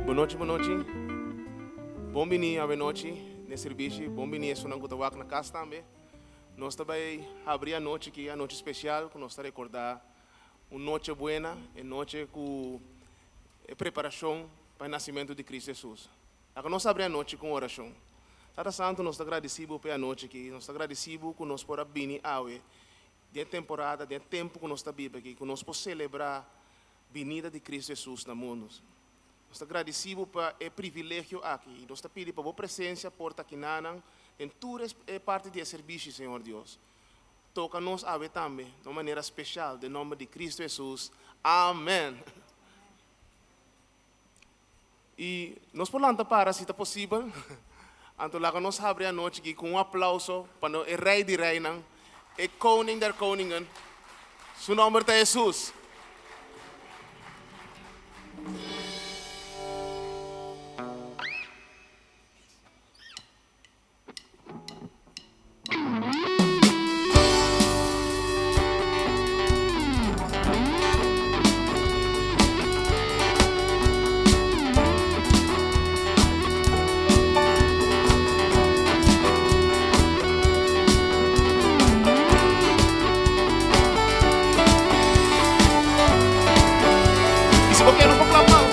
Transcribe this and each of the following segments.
Bon nochi, bon nochi. Bon bini awe nochi den sirbishi. Bon bini esunnan ku ta wak na kas tambe. Nos ta bai habri anochi aki, anochi spesial ku nos ta rekordá un noche buena, e noche ku e preparashon pa e nasimentu di Kristu Hesus. Laga nos habri anochi ku un orashon. Tata Santu, nos ta gradisí Bo pa e anochi aki. Nos ta gradisí Bo ku nos por a bini awe den e temporada, den e tempu ku nos ta biba aki, ku nos por selebrá binida di Kristu Hesus na mundu. Nos ta gradisí Bo pa e privilegio aki i nos ta pidi pa Bo presensia por ta kinanan den tur e parti di e serbishi, Señor Dios. Toka nos awe tambe na un manera speshal den nòmber di Kristu Hesus. Amen. I nos por lanta para si ta posibel. Anto laga nos habri anochi aki ku un aplauso pa no e Rei di Reinan, e Koning der Koningen. Su nòmber ta Hesus. I si bo ke nos por klap man.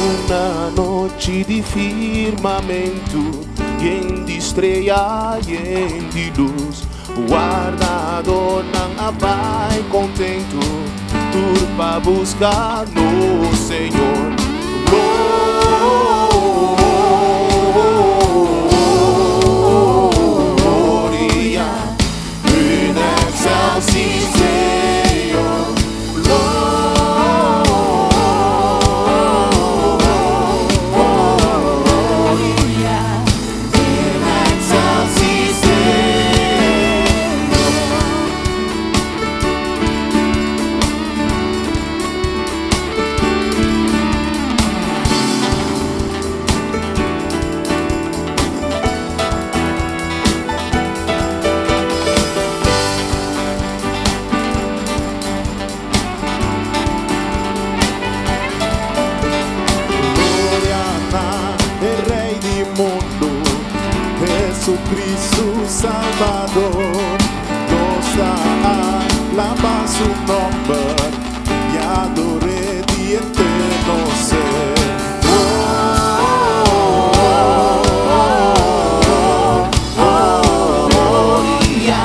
Una nochi di firmamentu yen di strea yen di lus Wardadornan a bai kontentu tur pa buska nos Señor Gloria In excelsis Deo Gloria in excelsis Deo. Gloria na e Rey di mundu, Jesucristo Salbador. Nos ta alaba su nomber y ador'é di henter nos ser. Gloria.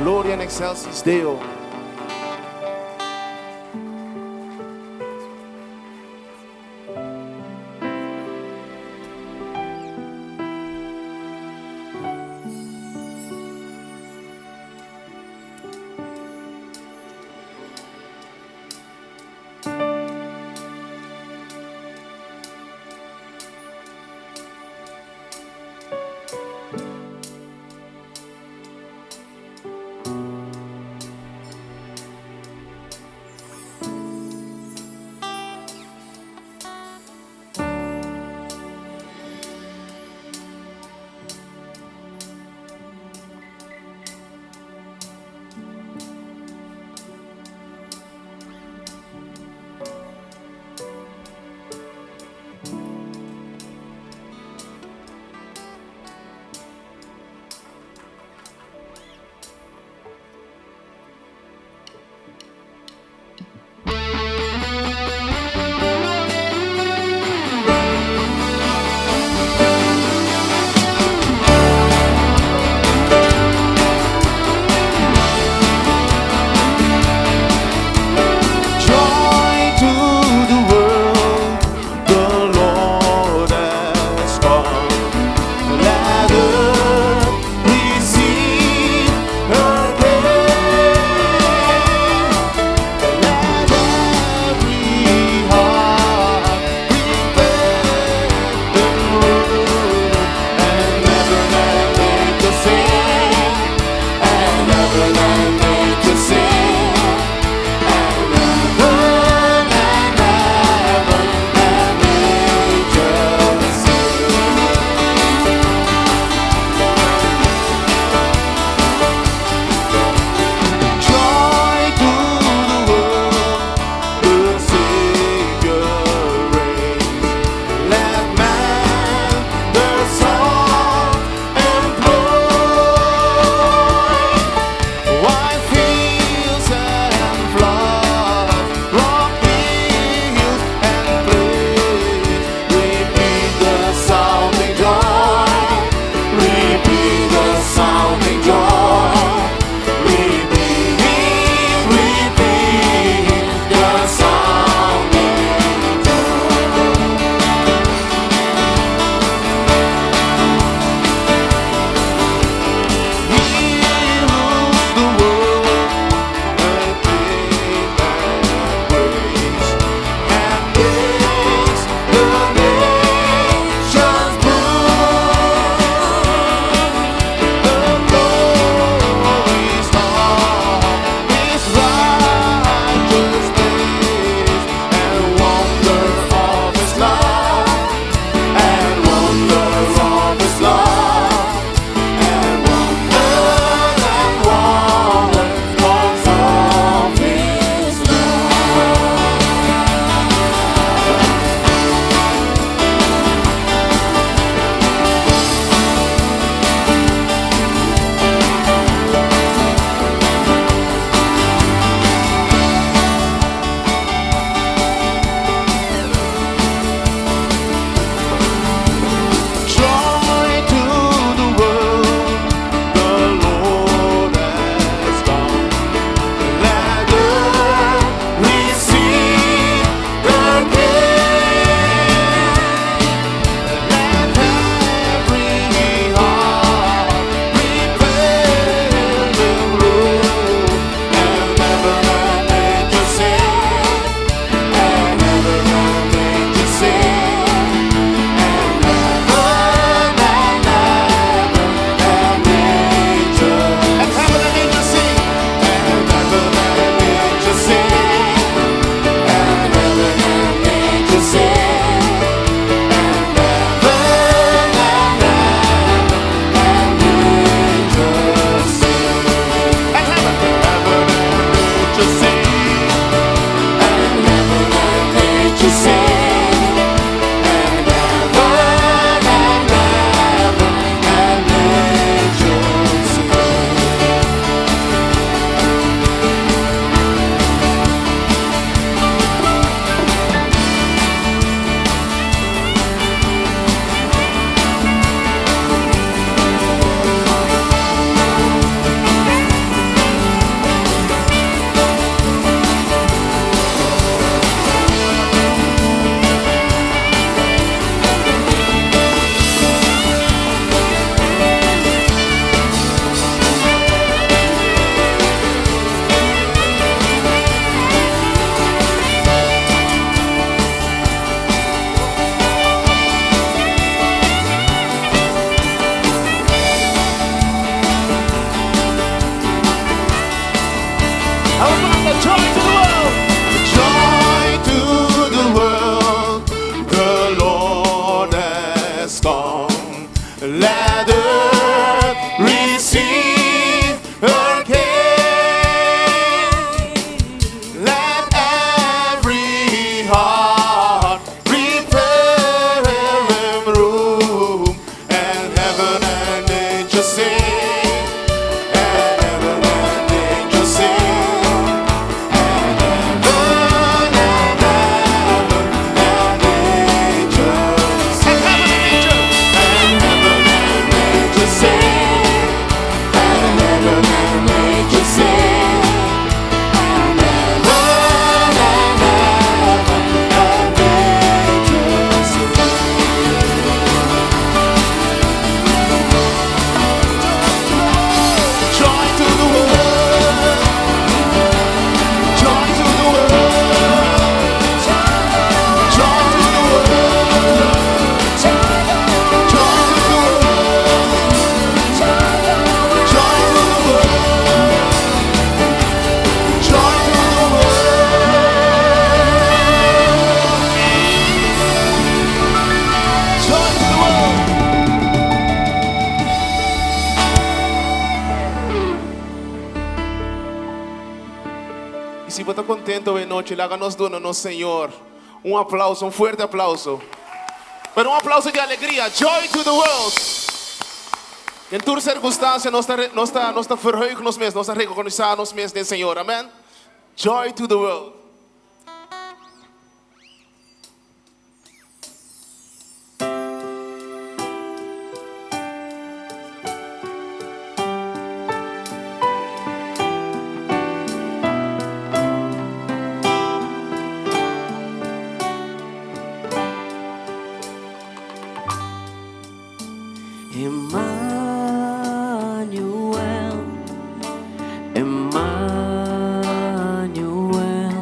Gloria in excelsis Deo. And heaven and angels sing. And heaven and heaven and angels sing. And heaven and angels. And heaven and angels sing. And heaven and angels sing. And heaven and heaven and angels sing. Joy to the world. Joy to the world. Joy to the world. Joy to the world. Joy to the world. Joy to the world. Joy to the world. I si bo ta kontentu e anochi, laga nos duna nos Señor un aplouso, un fuerte aplouso. Pero un aplouso di alegria. Joy to the world. Den tur sirkunstansia, nos ta, nos ta, nos ta verheug nos mes, nos ta rekonosé nos mes den Señor. Amèn. Joy to the world. Emmanuel, Emmanuel,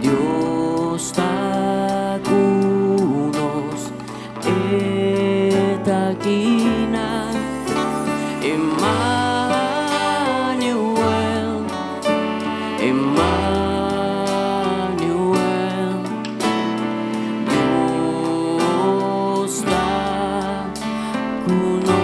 Dios ta ku nos, e ta akinan. Emmanuel, Emmanuel, Dios ta ku nos.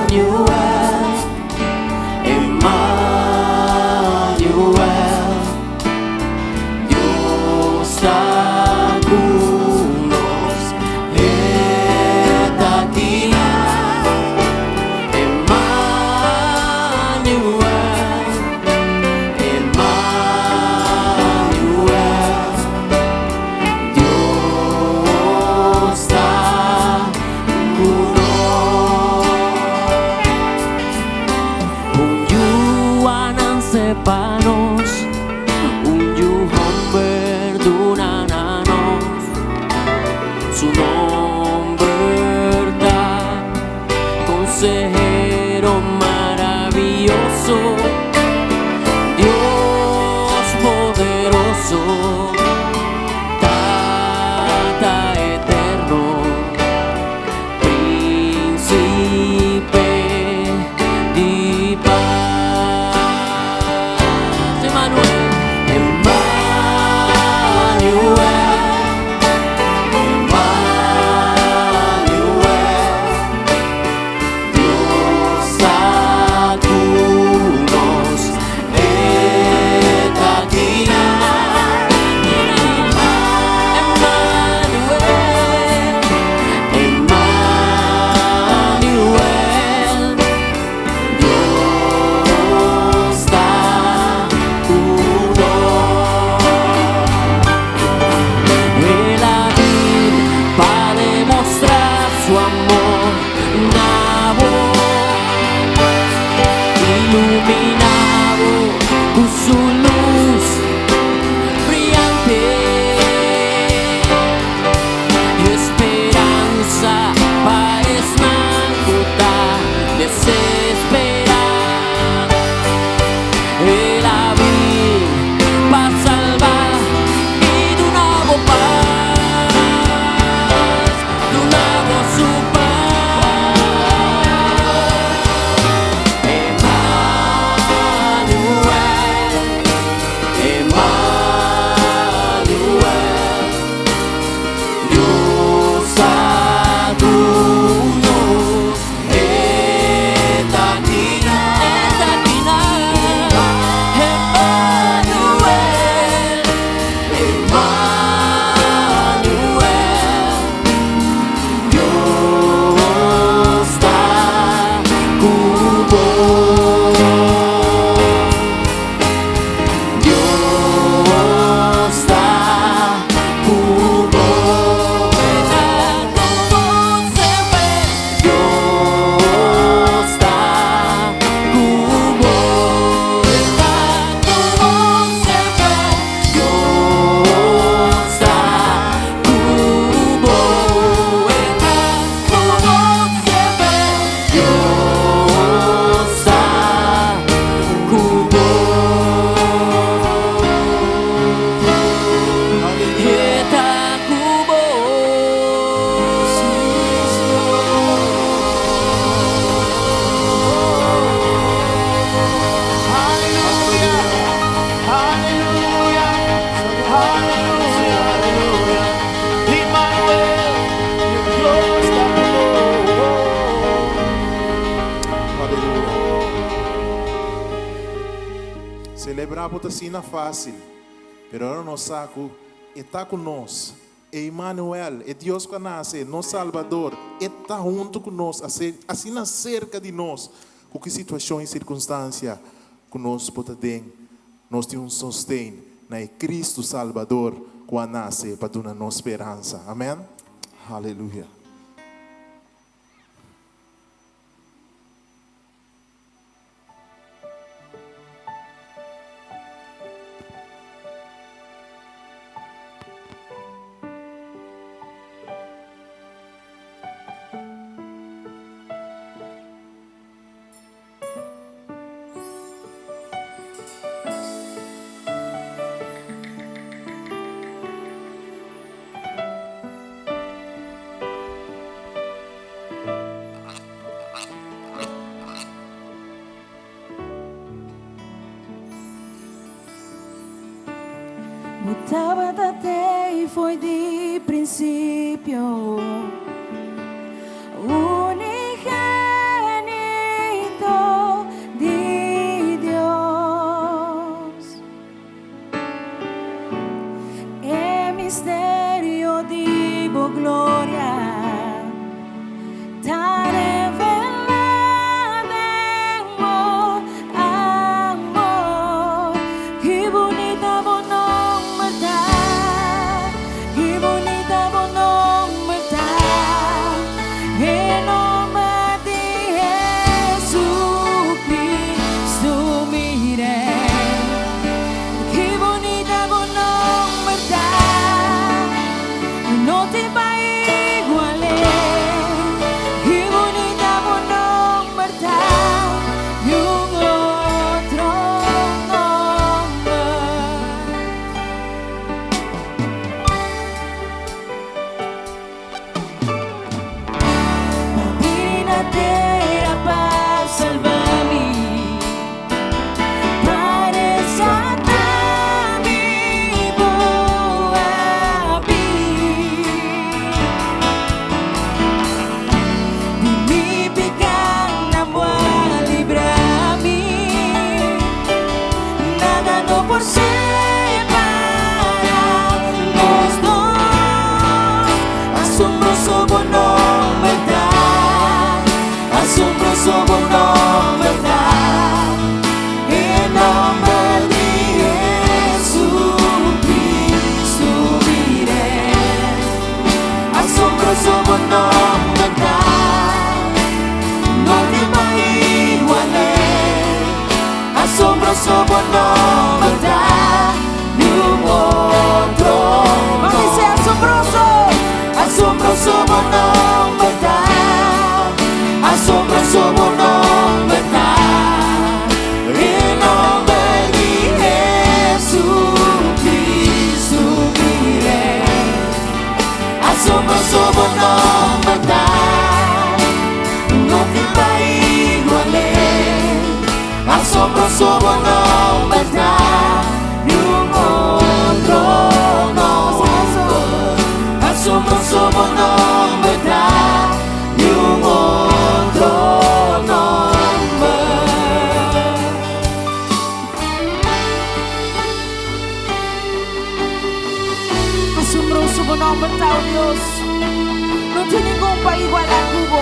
Emmanuel, Emmanuel, Dios ta ku nos, e ta akinan. Emmanuel, Emmanuel, Dios ta ku nos. Un yu a nase pa nos, un yu hòmber duná na nos. Su nòmber ta Konsehero Maravioso, Dios Poderoso, Tata Eterno, Prínsipe di Pas. Emmanuel, Emmanuel, Emmanuel, Dios ta ku Selebrá por ta asina fásil, pero ora nos sa ku E ta ku nos, e Imanuel, e Dios ku a nase, nos Salbador, E ta huntu ku nos, asina serka di nos, ku ki situashon i sirkunstansia ku nos por ta den, nos tin un sosten na e Kristu Salbador ku a nase pa duna nos speransa. Amèn. Haleluya. Bo tabata tei foi di prinsipio, unigenito di Dios. E misterio di bo gloria ta revelá den bo amor. Ki bunita bo nomber ta, ki bunita bo nomber ta, e nomber di Jesucristo mi Rey. Ki bunita bo nomber ta, no tin pa igual'é. Ki bunita bo nomber ta, niun otro nomber. Pa bini na tera pa salba mi, pa rescata mi bo a bin. Di mi picanan bo a libra mi, nada no por separa nos dos. Asombroso bo nomber ta, asombroso bo nomber ta, e nomber di Jesucristo mi Rey. Asombroso bo nomber ta, no tin pa igual'é. Asombroso bo nomber ta, niun otro. Ban bisa asombroso, asombroso bo nomber ta, asombroso bo nomber ta, e nomber di Jesucristo mi Rey. Asombroso bo nomber ta, no tin pa igual'é. Asombroso bo nomber ta, niun otro nomber. Asombroso bo nomber ta, niun otro nomber. Asombroso bo nomber ta, o Dios. No tin ningun pa igualá ku bo.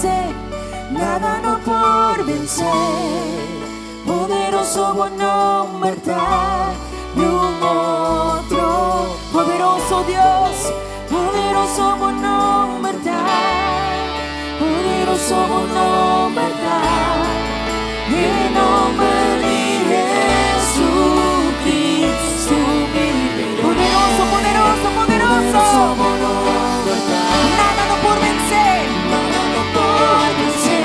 vencer, nada no por vencer. Poderoso bo nomber ta, niun otro. Poderoso Dios, poderoso bo nomber ta, poderoso bo nomber ta. E nomber di Jesucristo mi Poderoso, poderoso, poderoso. Nada no por vencer. Nada no por vencer.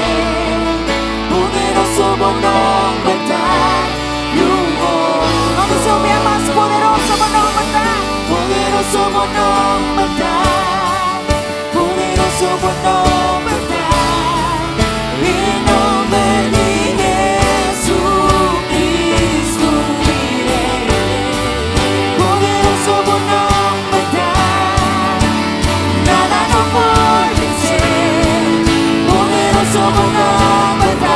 Poderoso bo nomber ta. Vamos a ouvir mais poderoso bo nomber ta. Poderoso bo nomber ta. Poderoso bo nomber ta. E nomber di Jesucristo mi Rey. Poderoso bo nomber ta. Nada no por vencer. Poderoso bo nomber ta.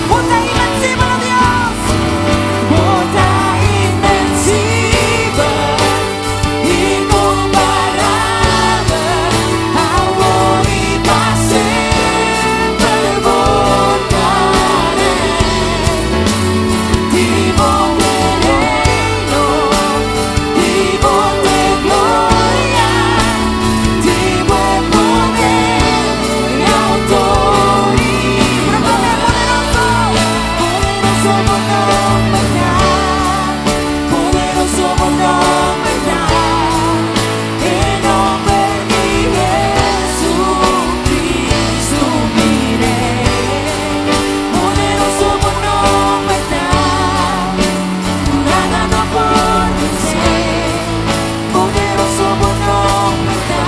Bo ta invencibel, oh Dios. Bo ta invencibel, incomparabel, awor y pa semper bo ta Rey. Di bo reino, di bo gloria, di bo poder y autoridad. Poderoso, poderoso bo nomber ta, poderoso bo nomber ta, e nomber di Jesucristo mi Rey. Poderoso bo nomber ta, nada no por vencer. Poderoso bo nomber ta,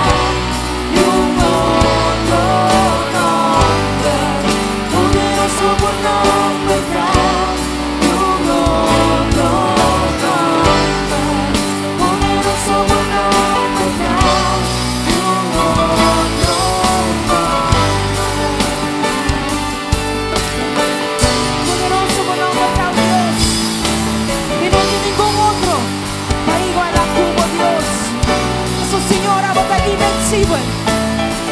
niun otro nomber. Poderoso bo nomber ta, niun otro nomber. Poderoso bo nomber ta, niun otro nomber. Poderoso bo nomber ta, Dios. Y no tin ningun otro pa iguala cu bo, Dios. Su Señor, bo ta invencibel.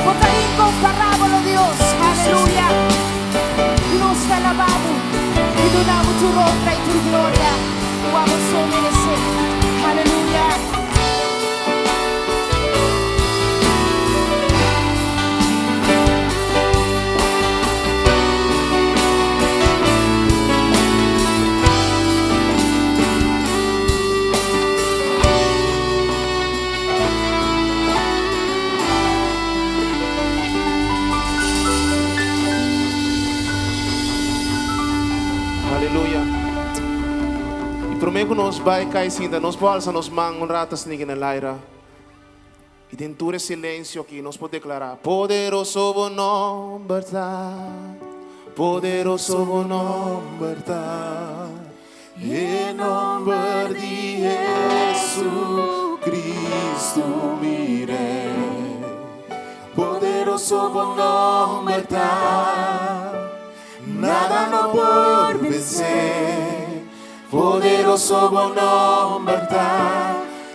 Bo ta incomparabel, oh Dios. Aleluya. Y nos ta alaba bo y duna bo tur honra y tur gloria. Bo so merece. Aleluya. Aleluya. Y prome cu nos bay cay sinta, nos por alsa nos man un rato asina na laira. Y den tur silencio aki nos por declara: Poderoso bo nomber ta, poderoso bo nomber ta. E nomber di Jesucristo mi Rey. Poderoso bo nomber ta. Nada no por vencer. Poderoso bo nomber ta.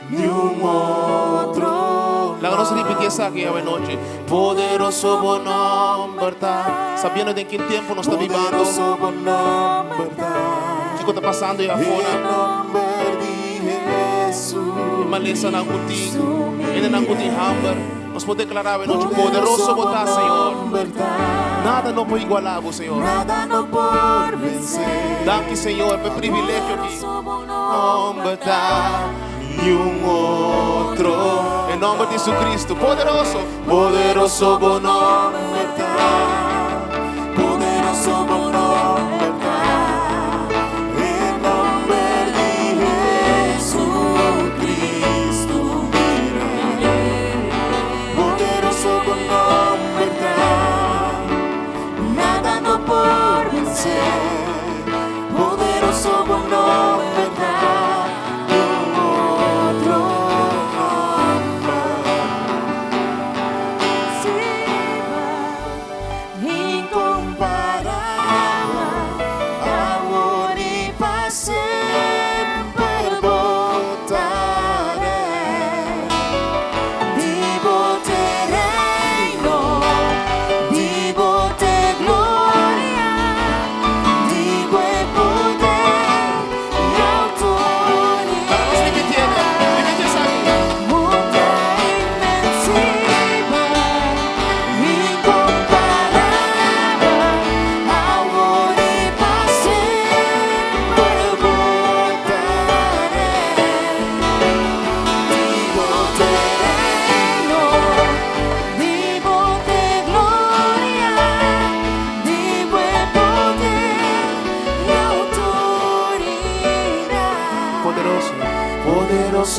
Ni un otro. Laga nos ripiti esaki anochi. Poderoso bo nomber ta. Sabiendo den ki tempo nos ta biba. Poderoso bo nomber ta. Kico ta pasando ey E afo? nomber di Jesus. Malesa nan cu tin, hende nan cu tin hamber. Nos por declara anochi, poderoso bo ta, Señor. Nada no por iguala bo, Señor. Nada no por vencer. Danki, Señor, pa e privilegio aki. Nomber ta, ni un otro. Den nomber di Jesucristo, poderoso. Poderoso bo nomber ta. Poderoso bo nomber ta. E nomber di Jesucristo mi Rey. Poderoso bo nomber ta. Nada no por vencer. Poderoso bo nomber ta. Un otro nomber. Sí,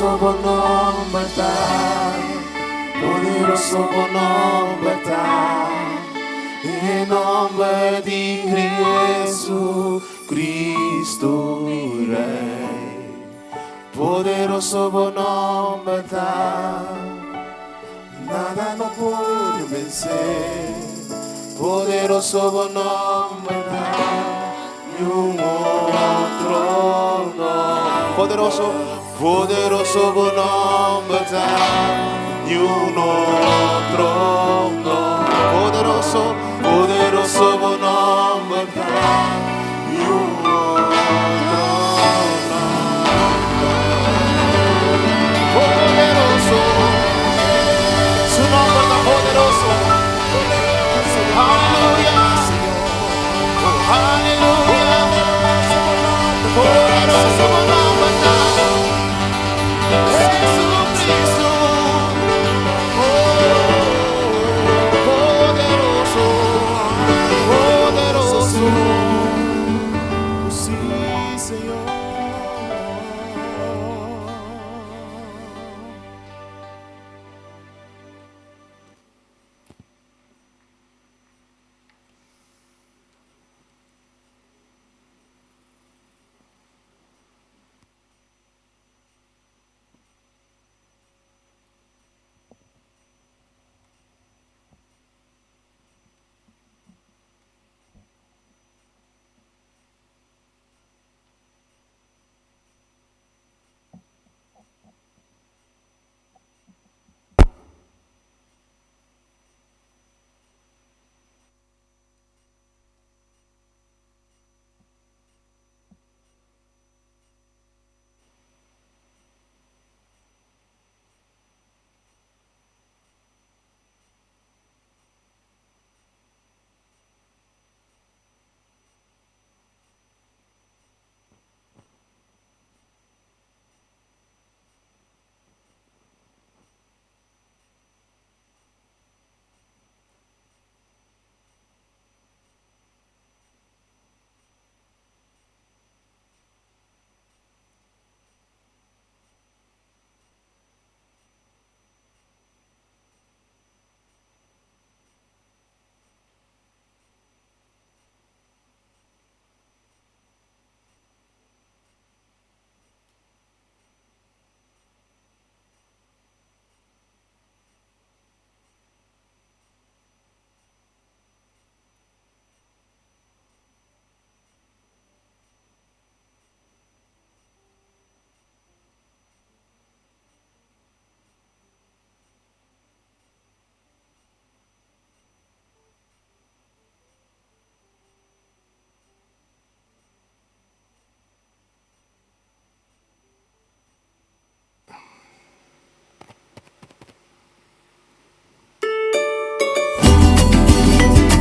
Poderoso bo nomber ta, poderoso bo nomber ta, e nomber di Jesu Cristo mi Rey. Poderoso bo nomber ta, nada no por vencer. Poderoso bo nomber ta, ni un otro no. Poderoso, poderoso bo nomber ta, ni un otro no. Poderoso, poderoso bo nomber ta, ni un otro no. Poderoso, su nomber ta poderoso. Aleluya, oh, aleluya. Poderoso bo nomber ta, Jesucristo. Oh, poderoso, poderoso. Sí, Señor.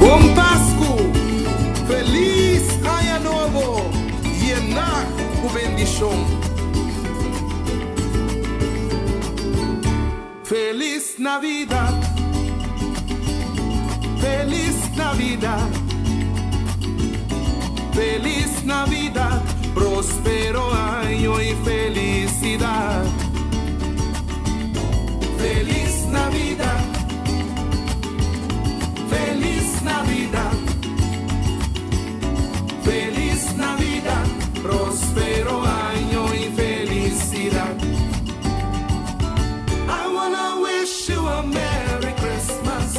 Bon Pasku! Felis Aña Nobo yená ku bendishon! Felis Navidat! Felis Navidat! Felis Navidat! Prospero año y felicidad! Felis Navidat! Felis Navidat! Felis Navidat! Prospero año y felicidad! I wanna wish you a Merry Christmas.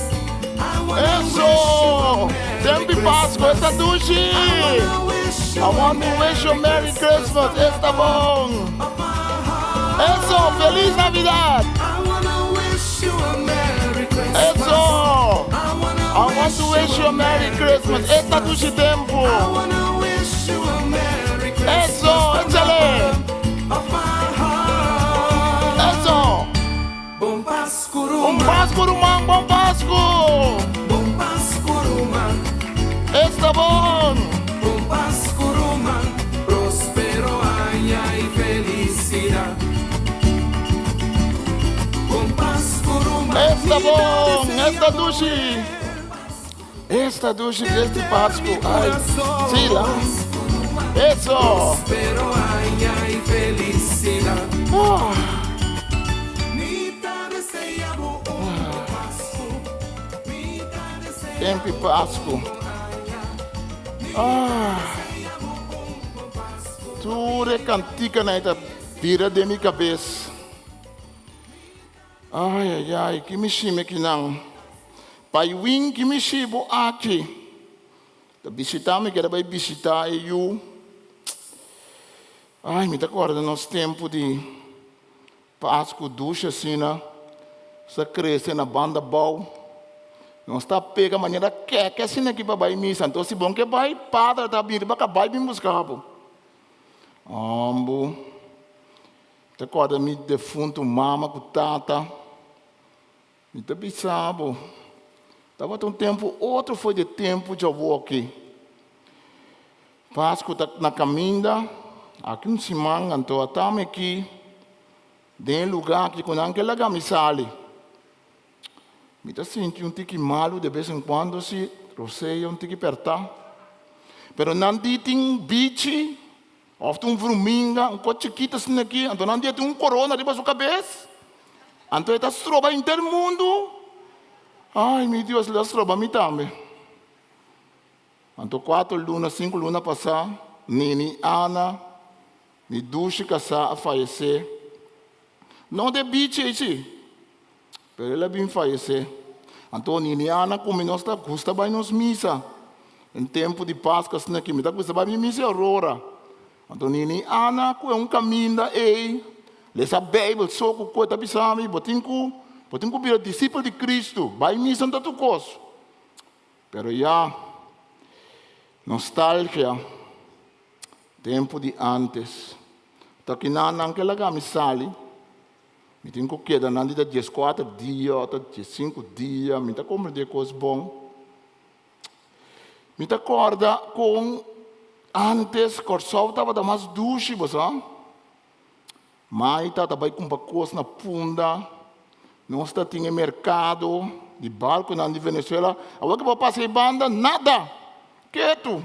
I wanna wish you Eso! a Merry Tempi Pasku, esta dushi! I wanna wish you I want to wish you a Merry Christmas. Esta bon! of my heart. Eso! Feliz Navidad! I wanna wish you a Merry Christmas. Eso! I wanna I want to wish you a Merry Christmas. Esta dushi tempu. I wanna wish you a Merry Christmas. Eso, from the échale. bottom of my heart. Eso! Bon Pasku, Un ruman. Pasku, ruman, bon Pasku! Bon Pasku, ruman. Esta bon! Bon Pasku, ruman. Prospero aña y felicidad. Bon Pasku, ruman. Esta bon! Esta dushi! Esta dushi di Pasku. Ay, sí, la. Eso! Prospero aña y felicidad. Ah. Tempi Pasku. Ah. Tur e kantikanan ei ta bira den mi kabes. Ai, ai, ai, ki mi shimi kinan. Pai Win, ki mi shi bo aki? Ta bishita mi keda bai bishita e yu. Ai, mi ta kòrda nos tempu di Pasku dushi asina sa krese na banda bou. Nos ta pega manera kèkè asina aki pa bai misa. Anto si bon ke bai, padre ta bini riba kabai bin buska bo. Ambo, ta kòrda mi defuntu mama ku tata. Mi ta bisa bo, tabata un tempu otro for di e tempu djawoki. Pasku ta na kaminda, aki un siman, anto a tami aki den e lugá aki ku nan ke laga mi sali. Mi ta sinti un tiki malu de bes en kuando si, rosea un tiki pèrtá. Pero nan di tin un bichi òf tin un vruminga, un kos chikito asina aki, anto nan di e tin un korona riba su kabes. Anto e ta stroba henter mundu. Ai, mi Dios, lo a stroba mi tambe. Anto kuater luna, sinku luna pasá, Nini Ana, mi dushi kasá a fayesé. No den bichi ei sí, pero el a bin fayesé. Anto Nini Ana ku mi nos ta gusta bai nos misa. Den tempu di Paskua asina aki mi ta gusta bai mi misa e Aurora. Anto Nini Ana ku e un kaminda ei, lesa Beibel so ku ku e ta bisa mi, bo tin ku bo tin ku bira disipel di Kristu, bai misa no ta tur kos. Pero ya, nostalgia, tempu di antes. Ta kinan nan ke laga mi sali, mi tin ku keda nan di ta dieskuater dia o ta diesinku dia, mi ta komprendé kos bon. Mi ta kòrda kon antes Kòrsou tabata mas dushi, bo sa. Mai tata bai kumpra kos na Punda. Nos ta tin e merkado di barkunan di Venezuela. Awor ku bo pasa e banda, nada! Ketu!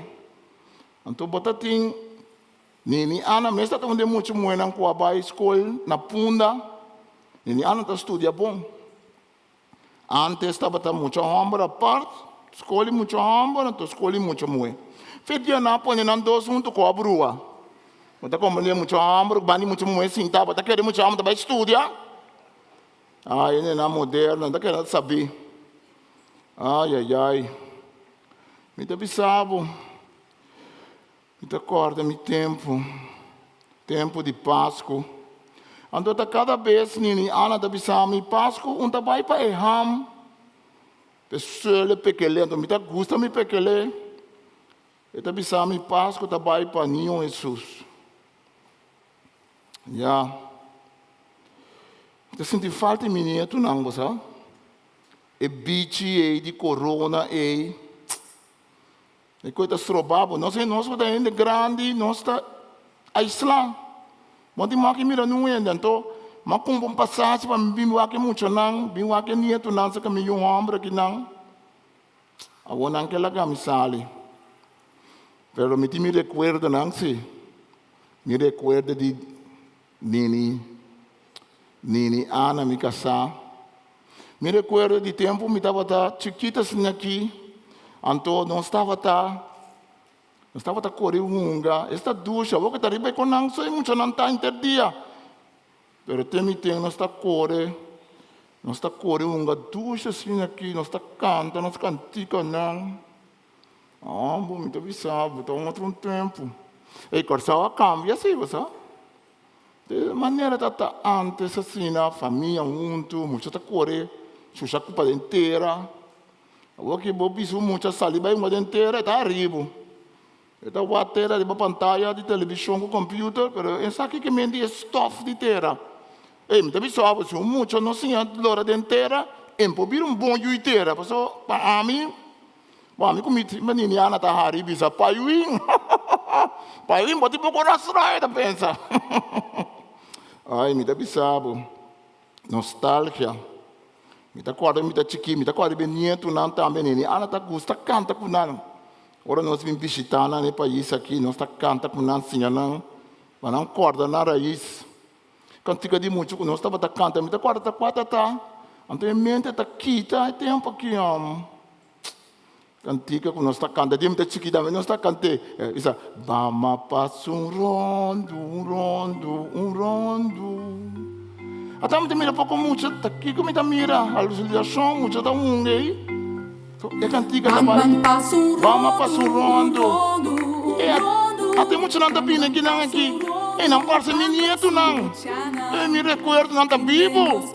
Anto bo ta tin Nini Ana mes ta un di e mucha muhénan ku a bai skol na Punda. Nini Ana ta studia bon. Antes tabata mucha hòmber apart, skol di mucha hòmber anto skol di mucha muhé. Fe dia nan a pone nan dos huntu ku a brua. Bo ta komprendé mucha hòmber ku banda di mucha muhé sintá, bo ta kere mucha hòmber ta bai studia? Ai, e nenan moderno, nan ta kere sabí. Ai, ai, ai. Mi ta bisa bo, Mi ta kòrda mi tempu, tempu di Pasku. Anto ta kada bes Nini Ana ta bisa mi, Pasku un ta bai pa e ham, p'e suele pekele. Anto mi ta gusta mi pekele. E ta bisa mi, Pasku ta bai pa Niño Hesus. Ya. Mi ta sinti falta di mi nietunan, bo sa. E bichi ei di korona ei. E koe ta stroba bo. Nos nos ku ta hende grandi, nos ta aislá. Bo tin maki mira niun hende. Anto m'a kumpra un pasashi pa mi bin wak e muchanan, bin wak e nietonan serka mi yu hòmber akinan. Awor nan ke laga mi sali. Pero mi tin mi rekuerdonan si. Mi rekuerdo di Nini, Nini Ana, mi kasá. Mi rekuerdo di tempu mi tabata chikito asina aki, anto nos tabata nos tabata kore hunga, esta dusha, awor ku ta riba e konan so e muchanan ta henter dia, pero te mi ten nos ta kore, nos ta kore hunga dusha asina aki, nos ta kanta nos kantikanan, Ambo mi ta bisa bo ta un otro tempu, ey Kòrsou a kambia si bo sa. De manera ta ta antes asina, famia huntu, mucha ta kore shusha kupa den tera. Awor ki bo bisa un mucha sali bai hunga den tera, e ta aribu. E ta wak tera riba pantaya di televishon ku computer, pero e sa kiko men di e stof di tera. Ey, mi ta bisa abo, si un mucha no siña lora den tera, e por bira un bon yu di tera. Pasobra pa ami, Bo ami ku mi Niniana ta hari bisa Paiwin Paiwin bo tin poko rastra e ta pensa Ai mi ta bisa bo nostalgia mi ta kòrda mi ta chikí mi ta kòrda riba e nietunan tambe Niniana ta gusta kanta ku nan ora nos bin bishita nan e pais aki nos ta kanta ku nan siña nan pa nan kòrda nan rais Kantika di mucha ku nos tabata kanta mi ta kòrda ta kua ta ta anto e mente ta kita e tempu aki. Kantika ku nos ta kanta di mi ta chikit tambe nos ta kant'é. E bisa, Bama pasa un rondu, un rondu, un rondu. Ata mi ta mira poko mucha, ta kiko mi ta mira? Alusinashon, mucha ta hunga ei. E kantika ta bai, Bama pasa un rondu. E ata e muchanan ta bini akinan aki. E nan parse mi nietonan. E mi rekuerdonan ta bibu.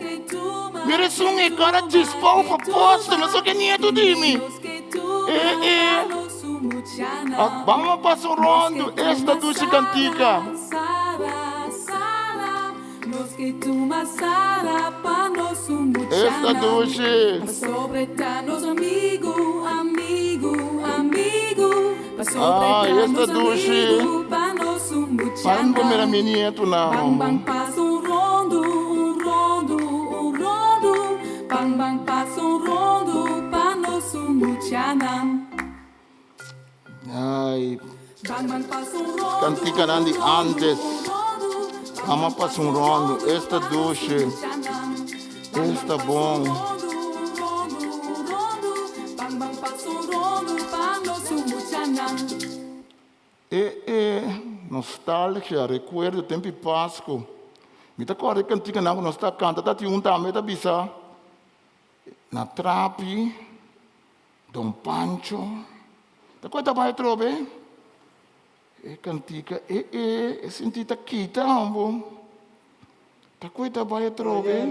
Mira esun e kara djispou pa posto, no so ke nieto di mi. E e Bam a pasa un rondu, esta dushi kantika. Esta dushi. Ay, esta dushi. Para mi por mira mi nietonan. Ay, kantikanan di antes. Ama pasa un rondo. Esta dushi. Esta bon. E e nostalgia, rekuerdo tempu di Pasku. Mi ta kòrda e kantikanan ku nos ta kanta. Ta tin un tambe ta bisa na trapi. Don Pancho ta koe ta bai atrobe e kantika e e e sinti ta kita hombo ta koe ta bai atrobe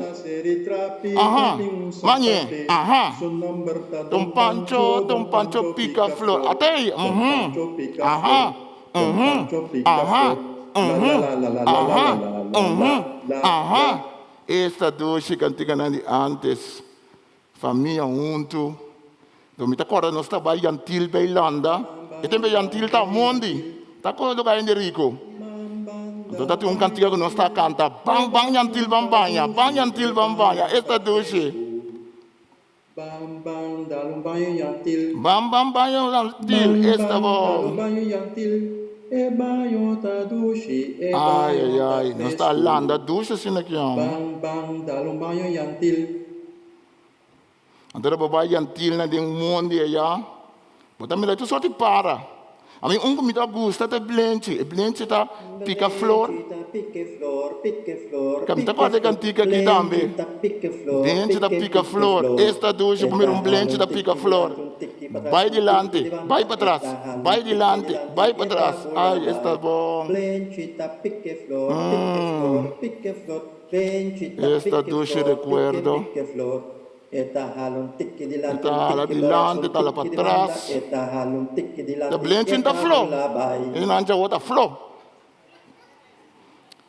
aha manye aha Don Pancho Don Pancho pika flor atey uhum aha uhum aha uhum aha uhum aha esta dushi kantikanan di antes. Famia huntu. Enton mi ta kòrda nos ta bai Yantil bay landa. E tempu Yantil ta mondi. Ta kos loke hende riku. Enton ta tin un kantika ku nos ta kanta, Ban ban Yantil ban baña, ban Yantil ban baña. Esta dushi. Ban ban baño Yantil, esta bo. Ai ai ai, nos ta landa dushi asina aki homber. Anto bo bai yantilnan den mondi aya, bo ta mira tur sorti para. Ami un ku mi ta gusta ta e blenchi, e blenchi ta pika flor. Ka mi ta kòrda e kantika aki tambe. Blenchi ta pika flor, esta dushi bo mira un blenchi ta pika flor. Bai dilanti, bai patras, bai dilanti, bai patras, ai esta bon. Esta dushi rekuerdo. E ta hala dilanti, e ta hala patras. E blenchi ta flo. E nan djawo ta flo.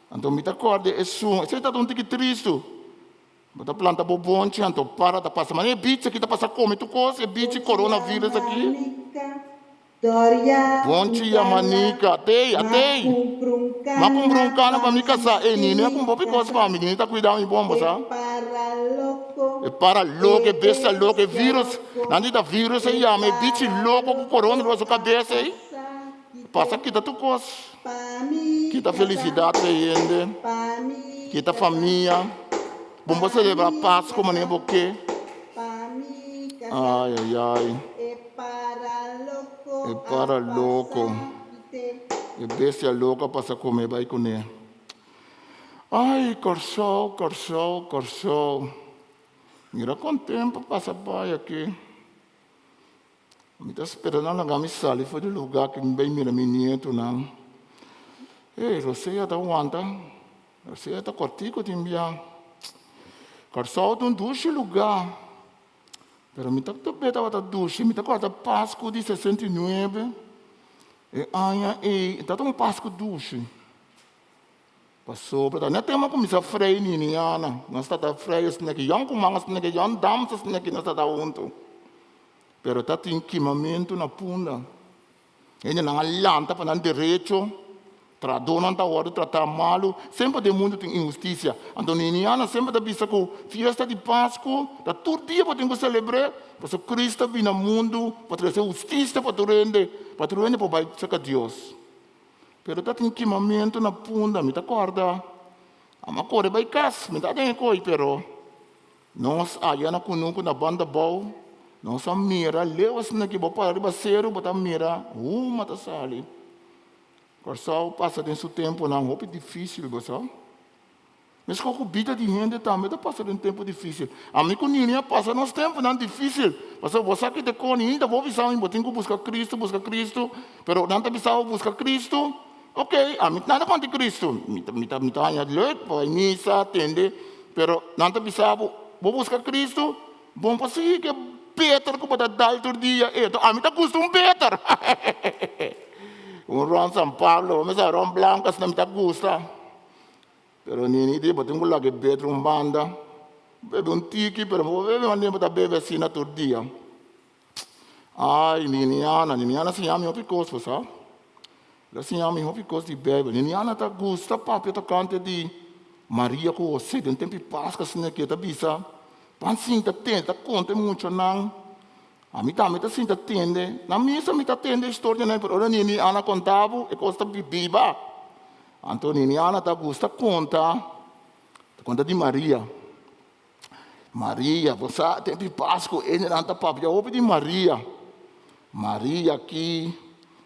Anto mi ta kòrda esun. Esei tabata un tiki tristu. Bo ta planta bo bonchi, anto para ta pasa. Manera e bichi aki ta pasa kome tur kos, e bichi coronavirus aki. Bonchi yamanica, atey, atey! M'a kumpra un kana pa mi kasá. Ey, Nini a kumpra hopi kos pa mi. Nini ta kuida mi bon, bo sa. E para loko, e bestia loko, e virus. Nan di ta virus e yama, e bichi loko ku korona riba su kabes ey. Pasa kita tur kos. Kita felisidat pa e hende. Kita famia. Bon bo selebrá Pasko manera bo ke. Ay, ay, ay. E para loko. E bestia loko a pasa kome bai kuné. Ai, Kòrsou, Kòrsou, Kòrsou. Mira kon tempu pasa bai aki. Mi ta spera nan laga mi sali for di lugá ku mi bai mira mi nietonan. Ey, Rosea ta wanta. Rosea ta kòrtiku tin bia. Kòrsou ta un dushi lugá. Pero mi ta top'é tabata dushi, mi ta kòrda Pasku di 69, e aña ei, tabata un Pasku dushi. Pasobra ta net tempu a kuminsá frei Niniana, nos tabata frei esaki, yòn ku man esaki, yòn dams esaki, nos tabata huntu. Pero tatin kimamentu na Punda. Hendenan a lanta pa nan derecho, trahadónan ta wòrdu tratá malu. Semper den mundu tin inhustisia. Anto Niniana semper ta bisa ku fiesta di Pasku ta tur dia bo tin ku selebr'é, pasobra Kristu a bini na mundu pa trese hustisia pa tur hende, pa tur hende por bai serka Dios. Pero ta tin kimamentu na Punda, mi ta kòrda. Amo a kore bai kas, mi ta den e koi, pero nos aya na kunuku na banda bou. Nos a mira leu asina ki bo para riba seru bo ta mira huma ta sali. Kòrsou pasa den su tempunan hopi difísil bo sa. Meskos ku bida di hende tambe ta pasa den tempu difísil. Ami ku Nini a pasa nos tempunan difísil. Pasobra bo sa ki te koni ainda bo bisa mi bo tin ku buska Kristu, buska Kristu, pero nan ta bisa bo buska Kristu. Ok, ami nada kontra Kristu. Mi ta mi ta mi ta haña leuk pa bai misa, tende, pero nan ta bisa bo, bo buska Kristu, Bon pa sigui ke beter ku bo ta dal tur dia eto. Ami ta gusta un beter. Un ron San Pablo, bo mester ron blanco asina mi ta gusta. Pero nini di bo tin ku laga e beter un banda. Bebe un tiki pero bo bebe manera bo ta bebe asina tur dia. Ai Niniana, Niniana siña mi hopi kos bo sa. El a siña mi hopi kos di Beibel. Niniana ta gusta papia tokante di Maria ku Hosé den tempu di Paskua asina ke ta bisa, Ban sinta tende, ta konta e muchanan. Ami tambe ta sinta tende. Na misa mi ta tende e historianan pero ora Niniana konta bo e kos ta biba. Anto Niniana ta gusta konta, ta konta di Maria. Maria, bo sa tempu di Pasku hendenan ta papia hopi di Maria. Maria aki,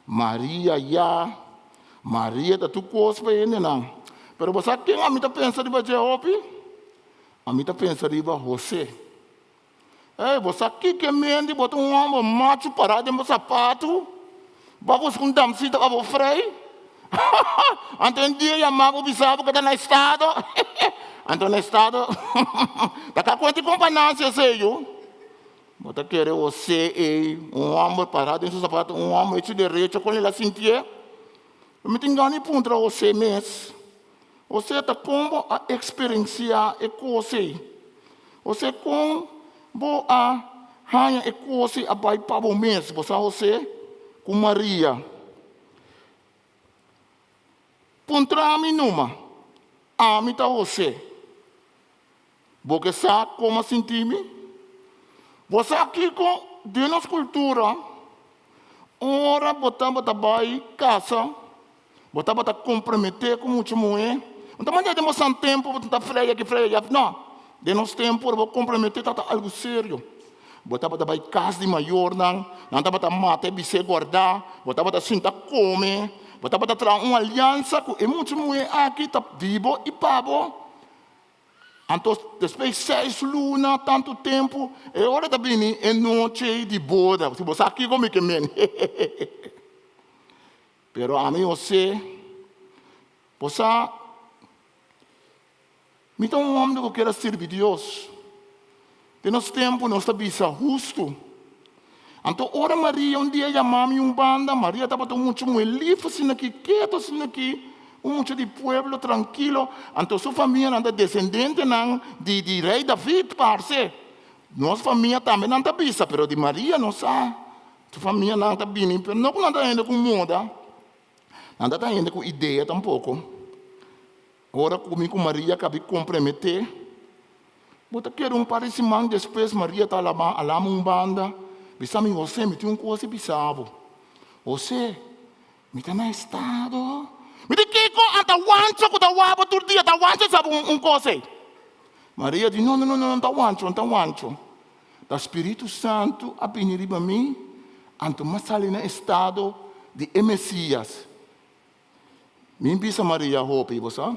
Maria ya, Maria ta tur kos pa hendenan. Pero bo sa ken ami ta pensa riba dje hopi? Ami ta pensa riba Hosé. Ey, bo sa kiko e mende bo ta un hòmber machu pará den bo sapatu? Bo a buska un damsita pa bo frei? Anto un dia yama bo bisa bo ku ta na estado. Anto na estado ta ka kuenta kon pa nansi esei yu. Bo ta kere José ei, un hòmber pará den su sapato, un hòmber hecho derecho kon el a sintié? Mi tin gana di puntra José mes. José ta kon bo a eksperensiá e kos ei? José kon bo a haña e kos ei a bai pa bo mes? Bo sa José ku Maria. Puntra mi numa, ami ta José. Bo ke sa kon a sinti mi? Bo sa kiko den nos kultura, ora bo tabata bai kasa, bo tabata komprometé ku mucha muhé. No ta manera den bo san tempu bo ta freya aki freya allá, no. Den nos tempu ora bo komprometé tabata algu serio. Bo tabata bai kas di mayornan, nan tabata mata e bisé guardá, bo tabata sinta kome, bo tabata traha un aliansa ku e mucha muhé aki ta di bo i pa bo. Anto despues seis luna, tantu tempu, e ora ta bini e nochi di boda. Si bo sa kiko mi ke men. Pero ami José, bo sa. Mi ta un homber ku kier a sirbi Dios. Den nos tempu nos ta bisa hustu. Anto ora Maria un dia yama mi un banda, Maria tabata un mucha muhé lif asina aki, ketu asina aki, un mucha di pueblo trankilo. Anto su famianan ta desendentenan di di rei David parse. Nos famia tambe nan ta bisa, pero di Maria no sa. Su famianan ta bini, pero no ku nan ta hende ku moda, nan ta hende ku idea tampoko. Ora ku mi ku Maria kabi komprometé, bo ta kere un par di siman despues Maria ta alabá alama un banda, bisa mi, José, mi tin un kos di bisa bo. José, mi ta na estado. Mi di, Kiko? A ta wancho ku ta wak bo tur dia, ta wancho sa bo un kos ei. Maria di, No, no, no, no ta wancho, no ta wancho. Ta Spiritu Santu a bini riba mi, anto mi a sali na estado di e Mesias. Mi bisa Maria hopi, bo sa?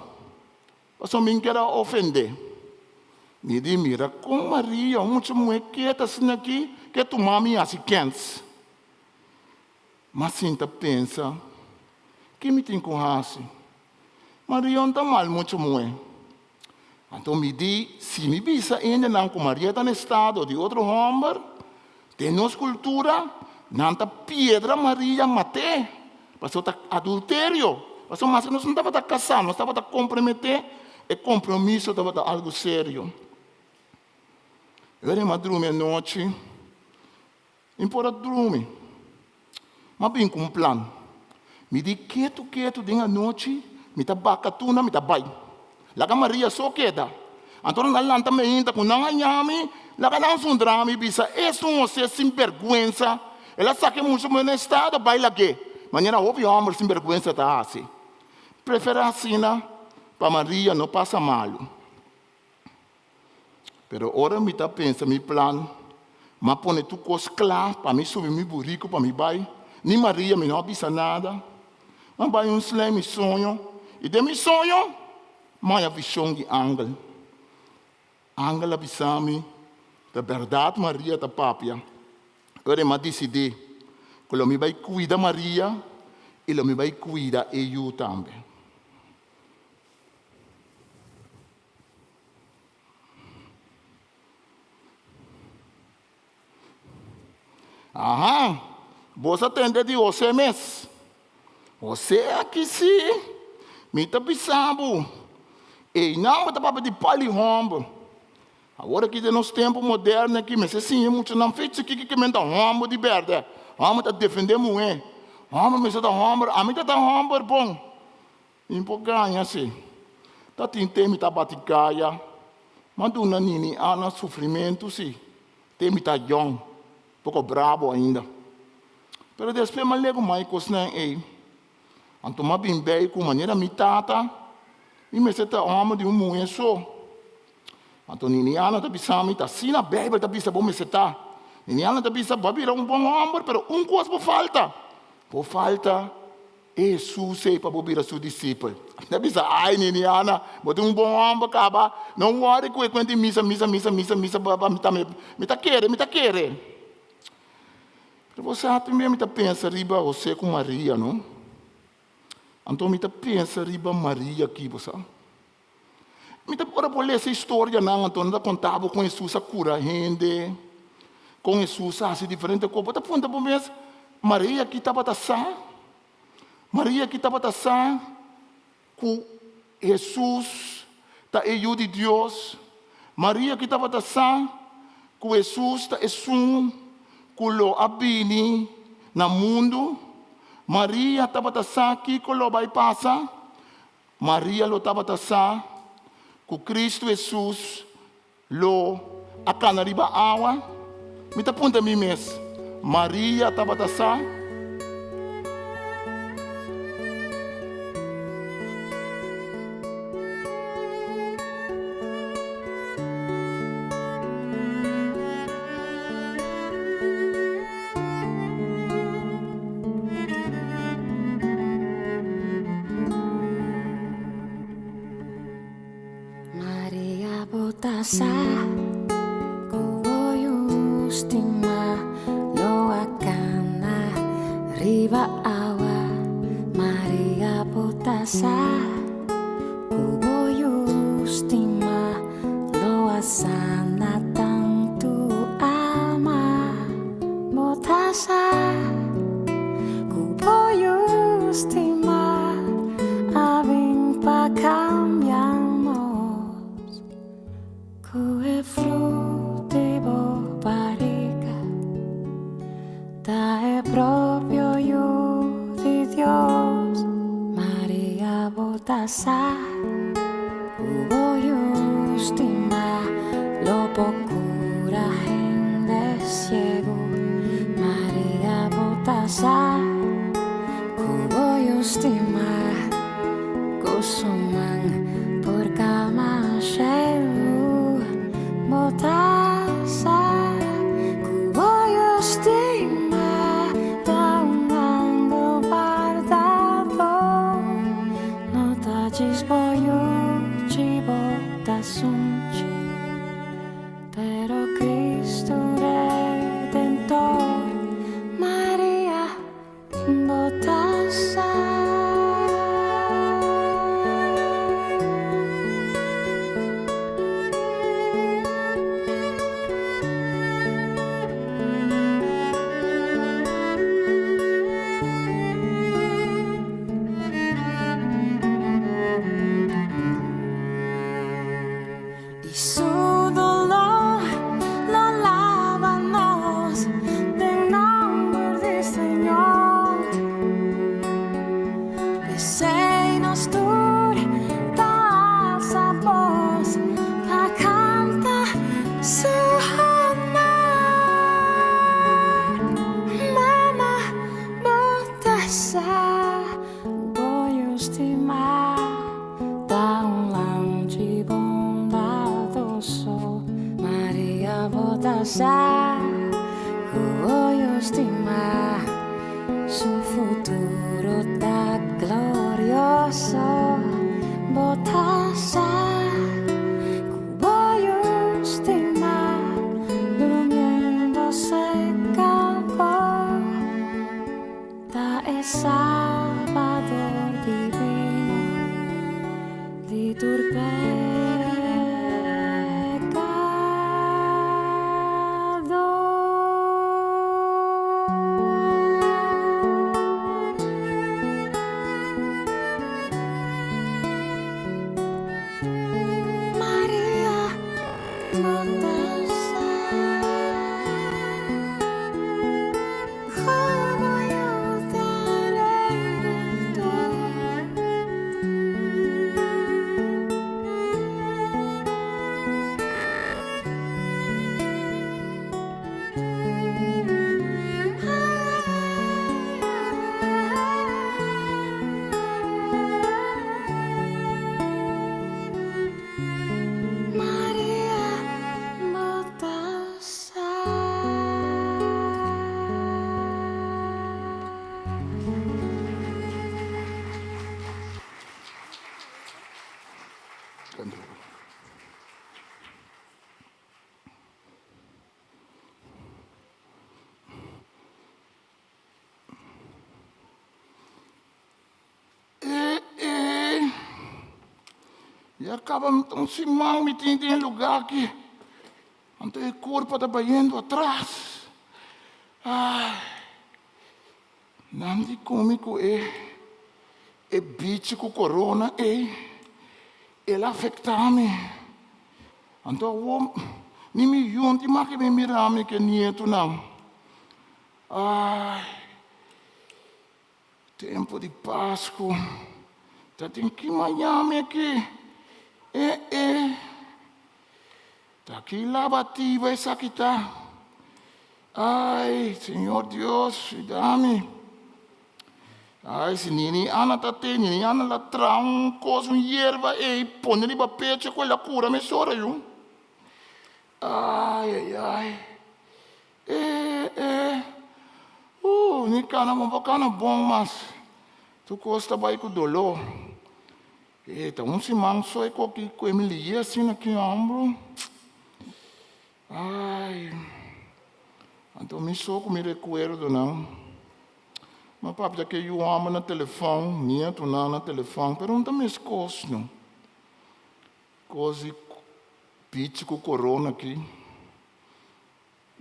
Pasobra mi ker a ofend'é. Mi di, Mira kon Maria, un mucha muhé kiet asina aki, ke tuma mi hasi kèns. M'a sinta pensa, Ke mi tin ku hasi? Maria no ta mal mucha muhé. Anto mi di, si mi bisa hendenan ku Maria ta na estado di otro hòmber, den nos kultura nan ta piedra Maria mat'é, pasobra ta adulterio. Pasobra maske nos no tabata kasá, nos tabata komprometé, e kompromiso tabata algu serio. Ora mi a drumi anochi, Mi por a drumi. M'a bin ku un plan. Mi di ketu ketu den anochi mi ta baka tuna mi ta bai. Laga Maria so keda. Anto nan a lanta meinta ku nan a yami, laga nan zundra mi bisa esun José sinbergwensa. El a saka e mucha muhé na estado bai lag'é, manera hopi hòmber sinbergwensa ta hasi. Preferá asina pa Maria no pasa malu. Pero ora mi ta pensa mi plan. M'a pone tur kos kla pa mi subi mi buriku pa mi bai. Ni Maria mi no a bisa nada. M'a bai un slei mi soño i den mi soño m'a haña vishon di angel. Angel a bisa mi, Ta bèrdat Maria ta papia. Ora m'a disidí ku lo mi bai kuida Maria i lo mi bai kuida e yu tambe. Aha, boso a tende di José mes. José aki sí, mi ta bisa bo, einan bo ta papia di pali hòmber. Awor aki den nos tempu moderno aki mester siña muchanan fe chikí ke men ta hòmber di bèrdè. Hòmber ta defendé muhé. Hòmber mester ta hòmber. Ami ta ta hòmber bon. Mi por gaña si. Ta tin te mi ta bati gaya. M'a duna Nini Ana sufrimentu si. Te mi ta yòn, poko brabo ainda. Pero despues m'a legu mai kosnan ei. Anto m'a bin bei ku manera mi tata, mi mester ta hòmber di un muhé so. Anto Nini Ana ta bisa mi, ta asina Beibel ta bisa bo mester ta. Nini Ana ta bisa, bo a bira un bon hòmber, pero un kos bo falta. Bo falta E Hesus ei pa bo bira su disipel. Mi a bisa, Ai, Nini Ana, bo tin un bon hòmber kaba. No wòri ku e kuenta di misa, misa, misa, misa, misa, ba, ba, mi ta, mi ta kere, mi ta kere. Pero bo sa, primero mi ta pensa riba José ku Maria, no? Anto mi ta pensa riba Maria aki, bo sa. Mi ta ora bo lesa historianan, anto nan ta konta bo kon Hesus a kura hende, kon Hesus a hasi diferente kos. Bo ta puntra bo mes, Maria aki tabata sa? Maria aki tabata sa ku Hesus ta e Yu di Dios? Maria aki tabata sa ku Hesus ta esun ku lo a bini na mundu? Maria tabata sa kiko lo bai pasa? Maria lo tabata sa ku Kristu Hesus lo a kana riba awa? Mi ta puntra mi mes, Maria tabata sa? Maria bo ta sa ku bo yu stima lo a kana riba awa. Maria bo ta sa ku bo yu stima lo a sana tantu alma. Bo ta sa ku bo yu stima a bin pa kambia nos. Ku e frut di bo barika ta e propio Yu di Dios. Maria bo ta sa ku bo yu stima lo por kura hende siegu. Maria bo ta sa ku bo yu stima ku su man por kalma shelu. Bo ta sa ku bo yu stima ta un angel wardador. No ta djis bo yu chi bo ta sunchi. Pero Cristo Redentor, Maria bo ta sa. I su doló lo laba nos den nomber di Señor. P'esei nos tur ta alsa bos pa kanta su honor. Mama, bo ta sa, bo yu stimá. Ta un lamchi bondadoso, Maria bo ta sa. yu stimá, su futuro ta glorioso. Bo ta sa ku bo yu stimá durmiendo serka bo ta e Salbador divino di tur pekadó. Maria, bo ta sa ku bo yu ta Redentor. Maria, bo ta sa. E e Ya kaba un siman mi tin den e lugá aki. Anto e kurpa ta bayendo atras. Ai, nan di ku mi ku e e bichi ku korona ei, el a afektá mi. Anto awor ni mi yun tin mas ke mi mira mi ku e nietunan. Ai, tempu di Pasku ta tin ki Miami aki. E e, ta ki labativa esaki ta. Ai, Señor Dios, yuda mi. Ai, si Nini Ana ta te, Nini Ana la traha un kos, un yerba ei, pone riba pecho ku el a kura mesora yu. Ai, ai, ai. E, e. Ni kana bon por kana bon mas. Tur kos ta bai ku doló. E, ta un siman so e koki ku e mi liye asina aki hombro. Ai, anto mi so ku mi rekuerdonan. Mi a papia ku e yu hòmber na telefòn, nietunan na telefòn, pero no ta meskos no. Kos di bichi ku korona aki,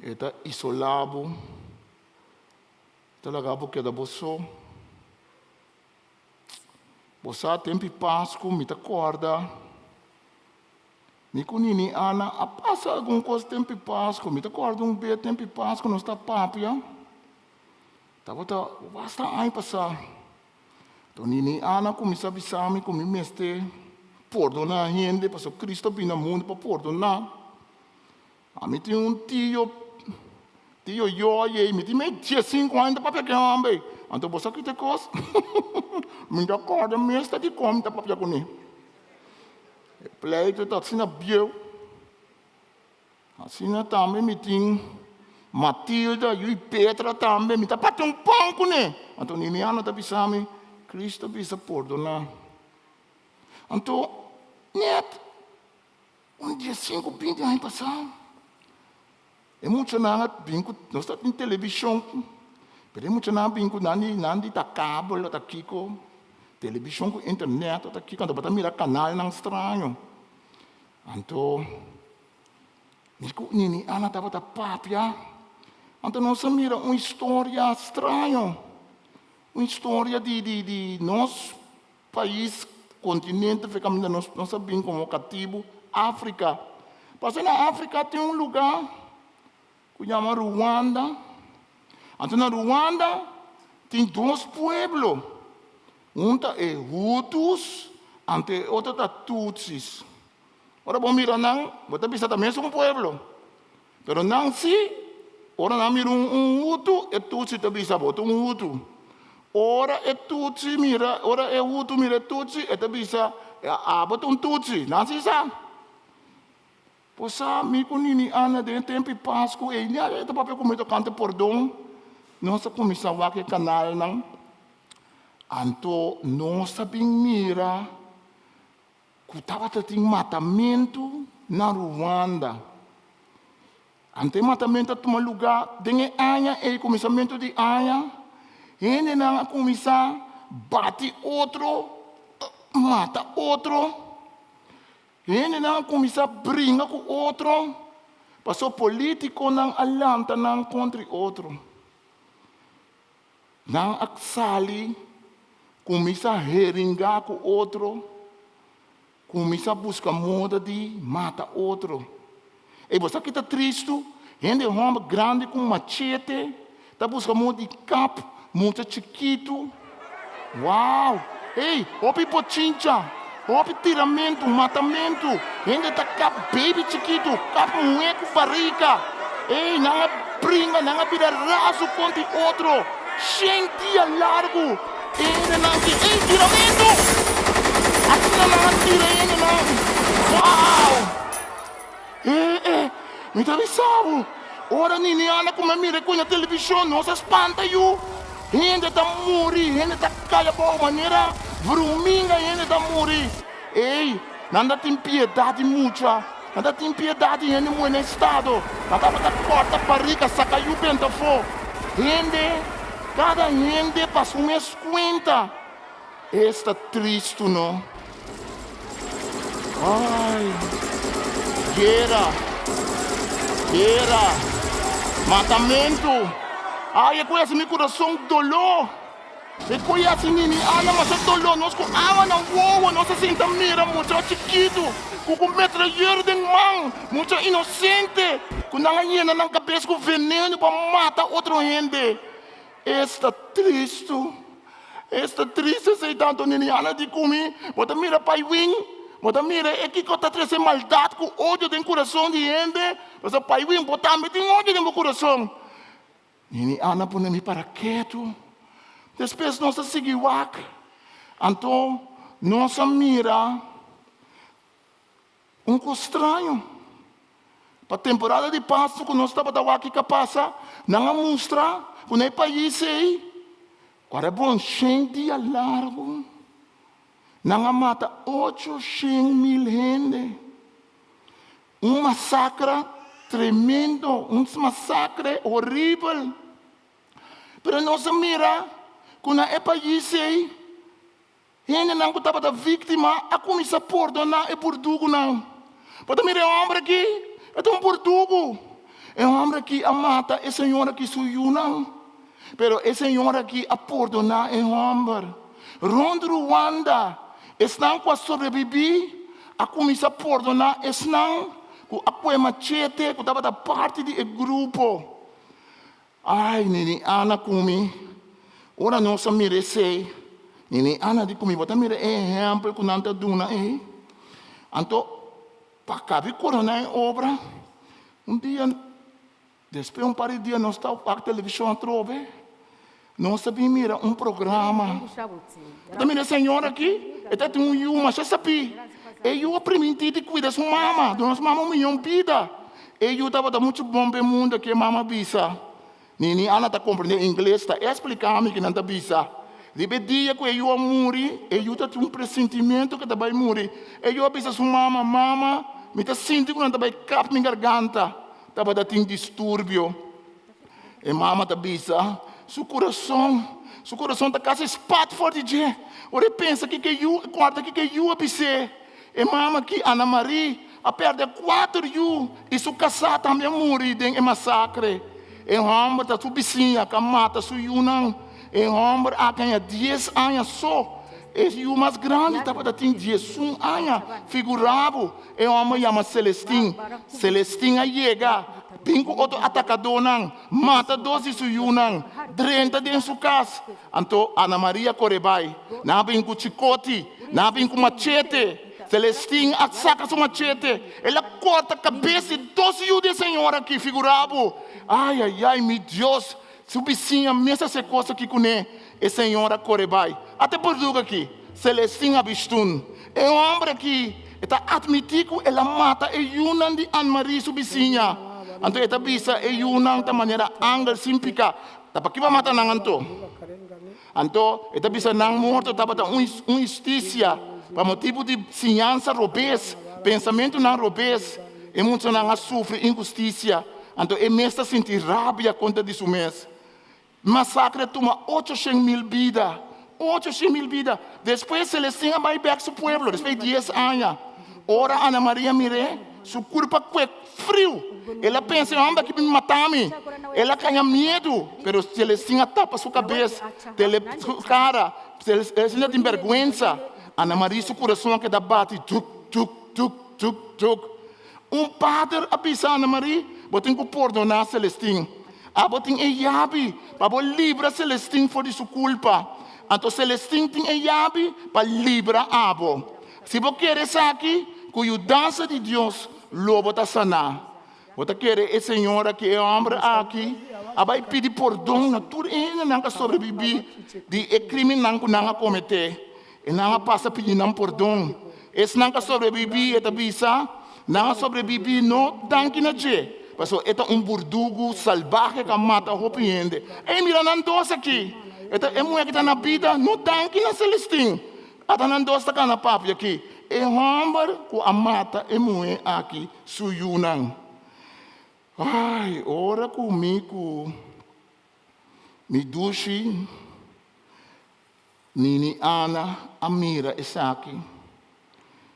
e ta isolá bo, ta laga bo keda bo so. Bo sa tempu Pasku mi ta kòrda. Mi ku Nini Ana a pasa algun kos tempu Pasku. Mi ta kòrda un be tempu Pasku nos ta papia. Tabata basta aña pasá. Anto Nini Ana kuminsá bisa mi ku mi mester pordoná hende pasobra Kristu a bini na mundu pa pordoná. Ami tin un tio, tio Yoye, mi tin mei diesinku aña ta papia ku e hòmber ei. Anto bo sa kiko ta e kos? Mi ta kòrda mes ta dikon mi ta papia kuné. E pleito ta asina bieu. Asina tambe mi tin Matilda yu i Petra tambe. Mi ta parti un pan kuné. Anto Niniana ta bisa mi, Cristo a bisa pordoná. Anto net un diesinku binti aña pasá e muchanan a bin ku, nos ta tin televishon, pero e muchanan a bin ku nan di nan di ta kabel o ta kiko, televishon ku internet o ta kiko, anto bo ta mira kanalnan straño. Anto mi ku Nini Ana tabata papia, anto nos a mira un historia straño, un historia di di di nos pais, kontinente fe kaminda nos nos a bin komo katibu, Afrika. Pasobra na Afrika tin un lugá ku yama Ruanda. Anto na Ruanda tin dos pueblo, un ta e Hutus anto e otro ta Tutsis. Ora bo mira nan, bo ta bisa ta mesun pueblo, pero nan si, ora nan mira un Hutu, e Tutsi ta bisa bo ta un Hutu. Ora e Tutsi mira, ora e Hutu mira e Tutsi, e ta bisa abo ta un Tutsi. Nan si sa. Bo sa, mi ku Nini Ana den e tempu di Pasku ei, e ta papia ku mi tokante pordon. Nos a kuminsá wak e kanalnan, anto nos a bin mira ku tabata tin matamentu na Ruanda. Anto e matamentu a tuma lugá den e aña ei, kuminsamentu di aña, hendenan a kuminsá bati otro, mata otro. Hendenan a kuminsá bringa ku otro pasobra polítikonan a lanta nan kontra otro. Nan a sali kuminsá heringá ku otro, kuminsá buska moda di mata otro. Ey, bo sa ki ta tristu? Hende hòmber grandi ku machete ta buska moda di kap mucha chikitu. Wow! Ey, hopi bochincha, hopi tiramentu, matamentu. Hende ta kap baby chikitu, kap muhé ku barika. Ey, nan a bringa, nan a bira razu kontra otro. Shen dia largu, hendenan di, Ey, tiramentu! Asina nan a tira hendenan. Wow! Eh eh, mi ta bisa bo, ora Nini anda ku mi a mira ku na televishon, nos a spanta yu. Hende ta muri, hende ta kai abou manera vruminga hende ta muri. Ey, nan ta tin piedat di mucha, nan ta tin piedat di hende muhé na estado. Nan tabata kòrta barika, saka yu benta afó. Hende, kada hende pa su mes kuenta. Esta tristu no. Ai, guera, guera, matamentu. Ai, e koe hasi mi kurason doló. E koe hasi mi mi alma masha doló. Nos ku awa na wowo nos a sinta mira mucha chikitu ku ku metrayero den man, mucha inosente ku nan a yena nan kabes ku veneno pa mata otro hende. Esta tristu, esta tristu esei tanto Niniana di ku mi, bo ta mira Paiwin, bo ta mira e kiko ta trese maldat ku odio den kurason di hende, pasobra Paiwin bo tambe tin odio den bo kurason. Niniana pone mi para ketu, despues nos a sigui wak, anto nos a mira. Un kos straño. Pa temporada di Pasku ku nos tabata wak kiko a pasa, nan a mustra ku na e pais ei, ora bon shen dia largu, nan a mata 800,000 hende. Un masakra tremendo, un masakre horibel. Pero nos a mira ku na e pais ei, Hendenan ku tabata víktima a kuminsá pordoná e burdugunan. Bo ta mira e hòmber akí? E ta un burdugu. E hòmber akí a mata e señora akí su yunan. Pero e señora akí a pordoná e hòmber. Rònt Ruanda, esnan ku a sobrebibí a kuminsá pordoná esnan ku a pue machete ku tabata parti di e grupo. Ai, Nini Ana ku mi, ora nos a mira esei, Nini Ana di ku mi, bo ta mira e ehèmpel ku nan ta duna ei? Anto, pa kabi koroná e obra, un dia, despues un par di dia nos ta wak televishon atrobe, nos a bin mira un programa. Bo ta mira e señora aki? E ta tin un yu masha sabí. E yu a primintí di kuida su mama, duna su mama un miyon bida. E yu tabata muchu bon pa e mundu aki, e mama a bisa. Nini Ana ta komprendé ingles, ta espliká mi ke nan ta bisa. Riba e dia ku e yu a muri, e yu ta tin un presentimentu ku e ta bai muri. E yu a bisa su mama, Mama, mi ta sinti ku nan ta bai kap mi garganta. Tabata tin disturbio. E mama ta bisa, Su kurason, su kurason ta kasi spat for di dje. Ora e pensa kiko e yu, e kòrda kiko e yu a bis'é. E mama aki, Ana Marie, a pèrdè kuater yu i su kasá tambe a muri den e masakre. E hòmber ta su bisiña ku a mata su yunan. E hòmber aki haña dies aña so. E yu mas grandi tabata tin diesun aña. Figurá bo, e hòmber yama Celestin. Celestin a yega bin ku otro atakadónan, mata dos di su yunan, drenta den su kas. Anto Ana Maria kore bai. Nan a bin ku chikoti, nan a bin ku machete. Celestin a saka su machete, el a kòrta kabes di dos yu di e señora aki. Figurá bo! Ai, ai, ai, mi Dios! Su bisiña mes a hasi e kos aki kuné. E señora kore bai. Ata e burdugu aki, Celestin a bistun. E hòmber aki, e ta atmití ku el a mata e yunan di Anne-Marie, su bisiña. Anto e ta bisa e yunan ta manera angel sin piká. Ta pa ki bo a mata nan anto? Anto e ta bisa nan morto tabata un inhustisia pa motibu di siñansa robes, pensamentunan robes. E muchanan a sufri inhustisia, anto e mes ta sinti rabia kontra di su mes. Masakre a tuma 800.000 bida. 800.000 bida. Despues Celestin a bai bek su pueblo, despues di dies aña. Ora Ana Maria mir'é, su kurpa kue friu. El a pensa, e hòmber aki bin mata mi. El a kaña miedu, pero Celestin a tapa su kabes, tele su kara. Celestin a tin bèrgwensa. Ana Maria su kurason a keda bati tuk, tuk, tuk, tuk, tuk. Un pader a bisa Ana Maria, Bo tin ku pordoná Celestin. Abo tin e yabi pa bo libra Celestin for di su kulpa. Anto Celestin tin e yabi pa libra abo. Si bo kere esaki, ku yudansa di Dios lo bo ta saná. Bo ta kere e señora ki e hòmber aki a bai pidi pordon na tur e hendenan ku a sobrebibí di e krimennan ku nan a kometé. E nan a pasa pidi nan pordon. Esnan ku a sobrebibí, e ta bisa, nan a sobrebibí no danki na dje, pasobra e ta un burdugu salbahe ku a mata hopi hende. Ey, mira nan dos aki! E ta e muhé ku ta na bida no danki na Celestin. Ata nan dos ta kana papia aki. E hòmber ku a mata e muhé aki su yunan. Ay, ora ku mi ku mi dushi. Nini Ana a mira esaki.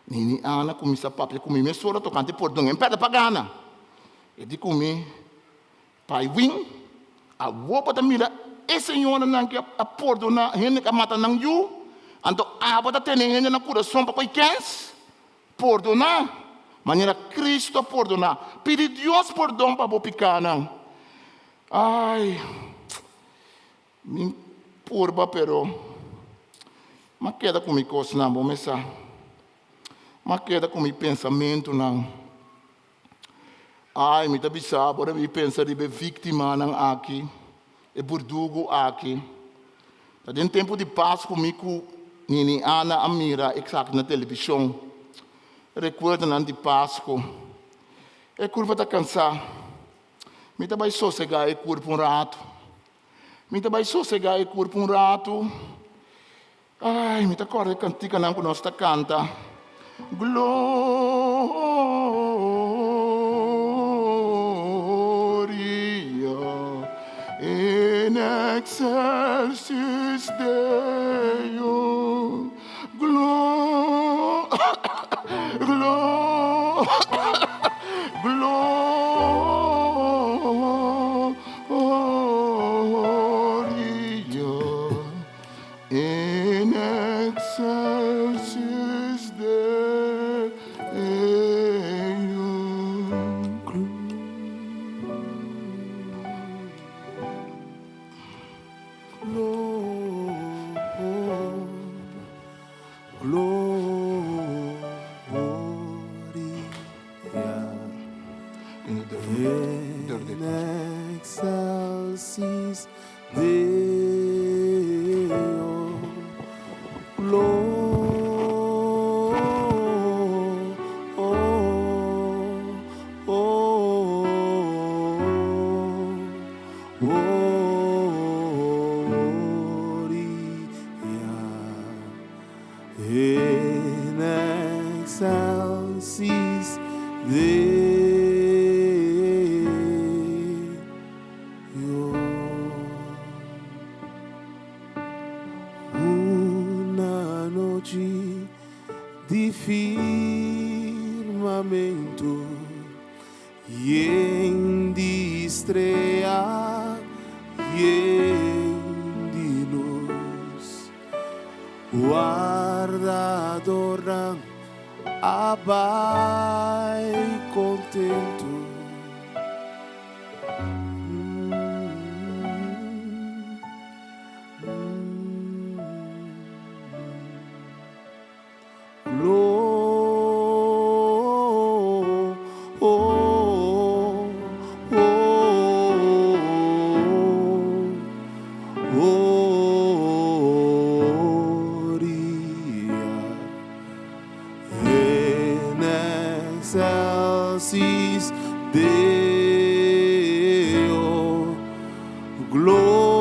Nini Ana kuminsá papia ku mi mesora tokante pordon. E pèrdè pa gana. E di ku mi, Pai Win, awor bo ta mira e señoranan ku a pordoná hende ku a mata nan yu, anto abo ta tene hende na kurason pa koe kèns? Pordoná, manera Kristu a pordoná. Pidi Dios pordon pa bo pikánan. Ai! Mi purba pero m'a keda ku mi kosnan, bo mesa. M'a keda ku mi pensamentunan. Ai, mi ta bisa bo ora mi pensa riba e víktimanan aki, e burdugu aki. Ta den tempu di Pasku mi ku Nini Ana a mira esaki na televishon. Rekuerdonan di Pasku. E kurpa ta kansá. Mi ta bai sosegá e kurpa un ratu. Mi ta bai sosegá e kurpa un ratu. Ai, mi ta kòrda e kantikanan ku nos ta kanta. Gloria in excelsis Deo. Glo glo gloria in excelsis Deo. In excelsis Deo. Un anochi di firmamento. Yen di strea, yen di lus. Wardadornan a bai kontentu. In excelsis Deo. Gloria.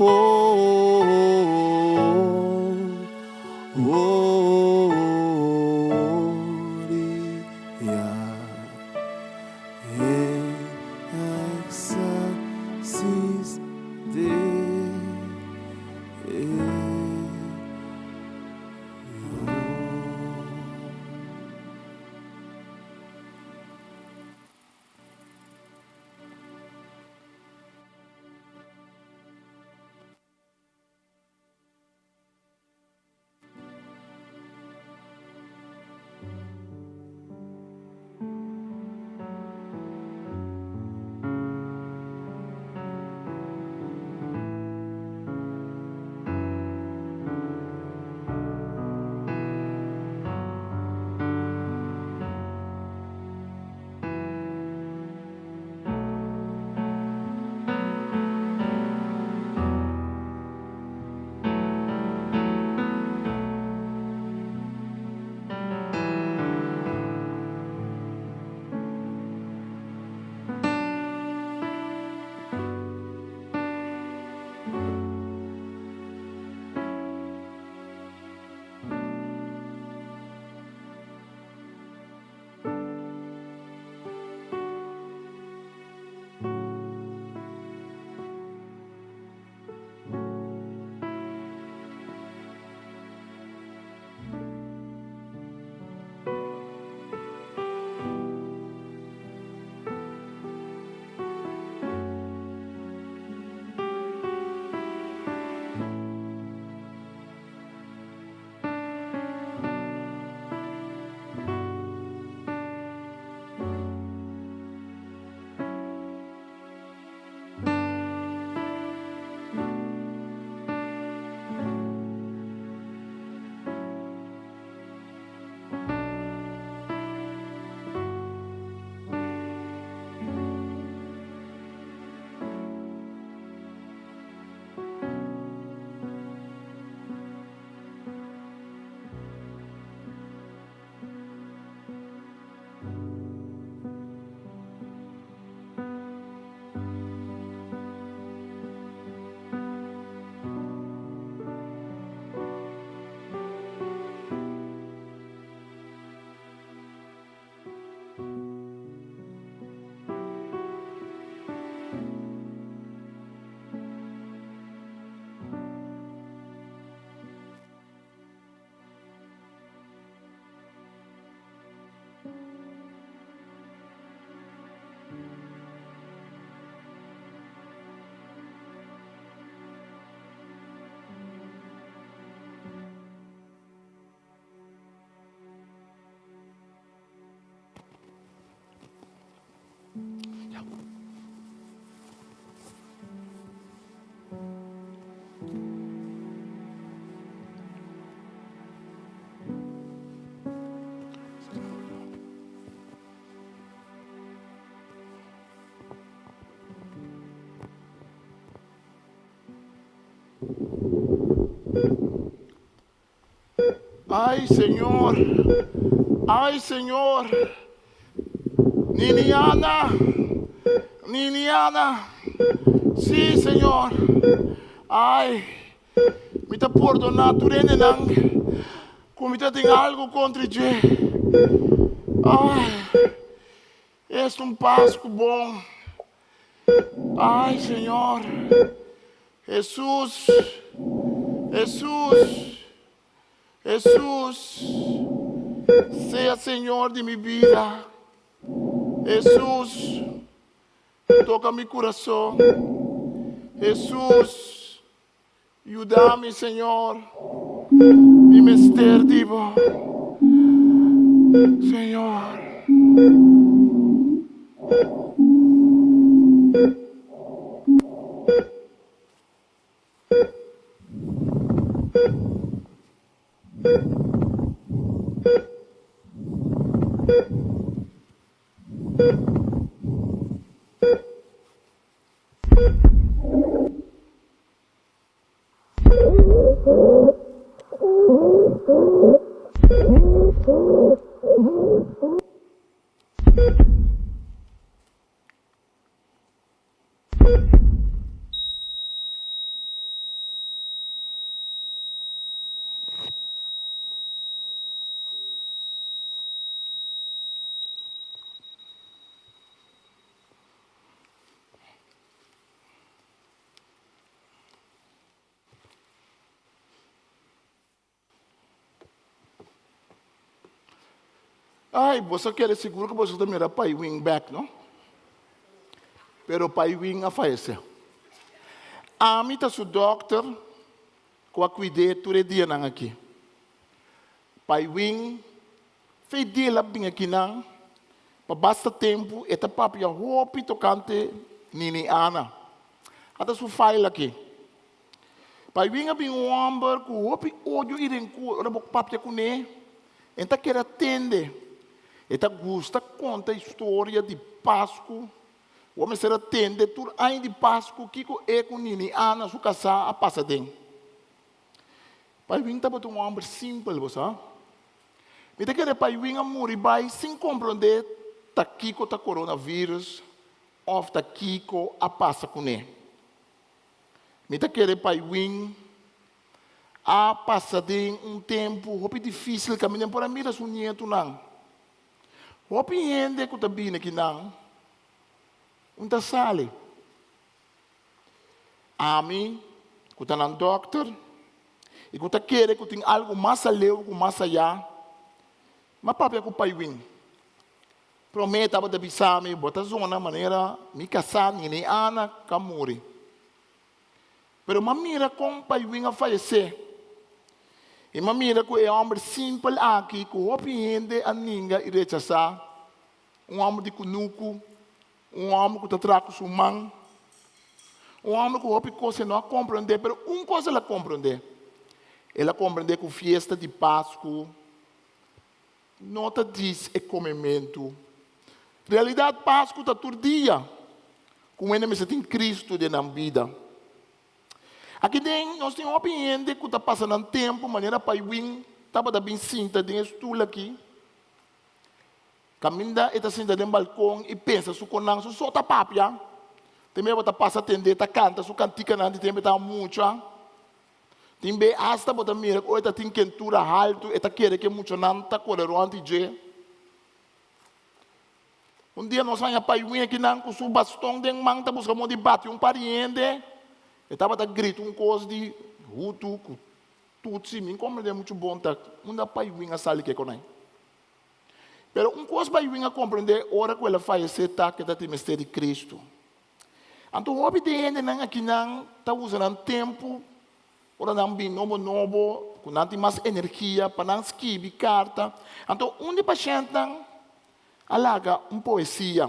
Oh, Gloria. Excelsis Deo. Ay, Señor. Ay, Señor. Niniana. Niniana. Sí, Señor. Ay, mi ta pordoná tur hendenan ku mi ta tin algu kontra dje. Ay, esta un Pasku bon. Ay, Señor. Hesus. Hesus. Hesus. Sea Señor di mi bida. Hesus. Toca mi corazón. Hesus. Yuda mi, Señor. Mi mester di bo. Señor. Ai, boso a kere sigur ku boso ta mira Pai Wing bèk, no? Pero Pai Wing a fayesé. Ami ta su dòkter ku a kuid'é tur e dianan akí. Pai Wing fei di el a bin akinan pa basta tempu e ta papia hopi tokante Nini Ana. Ata su file aki. Pai Wing a bin un hòmber ku hopi odio i renkor ora bo papia kuné e ta kere atende. E ta gusta konta historia di Pasku. Bo mester a tende tur aña di Pasku kiko e ku Nini Ana su kasá a pasa den. Pai Wing tabata un hòmber simpel, bo sa. Mi ta kere Pai Wing a muri bai sin komprondé ta kiko ta coronavirus òf ta kiko a pasa kuné. Mi ta kere Pai Wing a pasa den un tempu hopi difísil kaminda e por a mira su nietunan. Hopi hende ku ta bini akinan un ta sali. Ami, ku ta nan dòkter i ku ta kere ku tin algu mas aleu ku mas ayá, m'a papia ku Paiwin. Promé e tabata bisa mi, Bo ta zona manera mi kasá Nini Ana ka muri. Pero m'a mira kon Paiwin a fayesé i m'a mira ku e hòmber simpel aki ku hopi hende a ninga i rechasá, un hòmber di kunuku, Un hòmber ku ta traha ku su man. Un hòmber ku hopi kos e no a komprondé, pero un kos el a komprondé. El a komprondé ku fiesta di Pasku no ta djis e komementu. Realidat Pasku ta tur dia ku hende mester tin Kristu den nan bida. Aki den nos tin hopi hende ku ta pasa nan tempu manera Paiwin tabata bin sinta den e stul aki. Kaminda e ta sinta den balkon i pensa su konan su so ta papia. Tin be bo ta pasa tende e ta kanta su kantikanan di tempu e ta mucha. Tin be asta bo ta mira ku ora e ta tin kentura haltu e ta kere ku e muchanan ta kore rònt di dje. Un dia nos haña Paiwin akinan ku su baston den man ta buska moda di bati un par di hende. E tabata grita un kos di Hutu ku Tutsi. Mi komprende muchu bon ta unda Paiwin a sali ke konai. Pero un kos bai win a komprendé ora ku el a fayesé ta ku e ta tin mester di Kristu. Anto hopi di hendenan akinan ta usa nan tempu ora nan bin nobo nobo ku nan tin mas energia pa nan skibi karta. Anto un di pashèntnan a laga un poesia.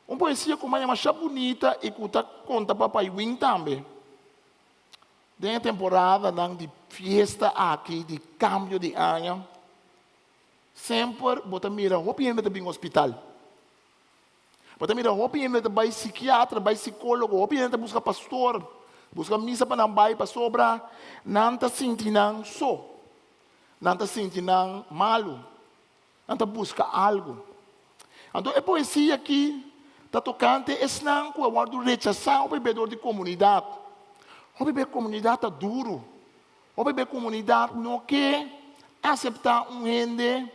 Un poesia ku maya masha bunita i ku ta konta pa pai win tambe. Den e temporadanan di fiesta aki di kambio di aña, semper bo ta mira hopi hende ta bin hospital. Bo ta mira hopi hende ta bai sikiatra, bai sikólogo, hopi hende ta buska pastor, buska misa pa nan bai pasobra nan ta sinti nan so, nan ta sinti nan malu. Nan ta buska algu. Anto e poesia aki ta tokante esnan ku a wòrdu rechasá hopi be dor di komunidat. Hopi be komunidat ta duru. Hopi be komunidat no ke aseptá un hende.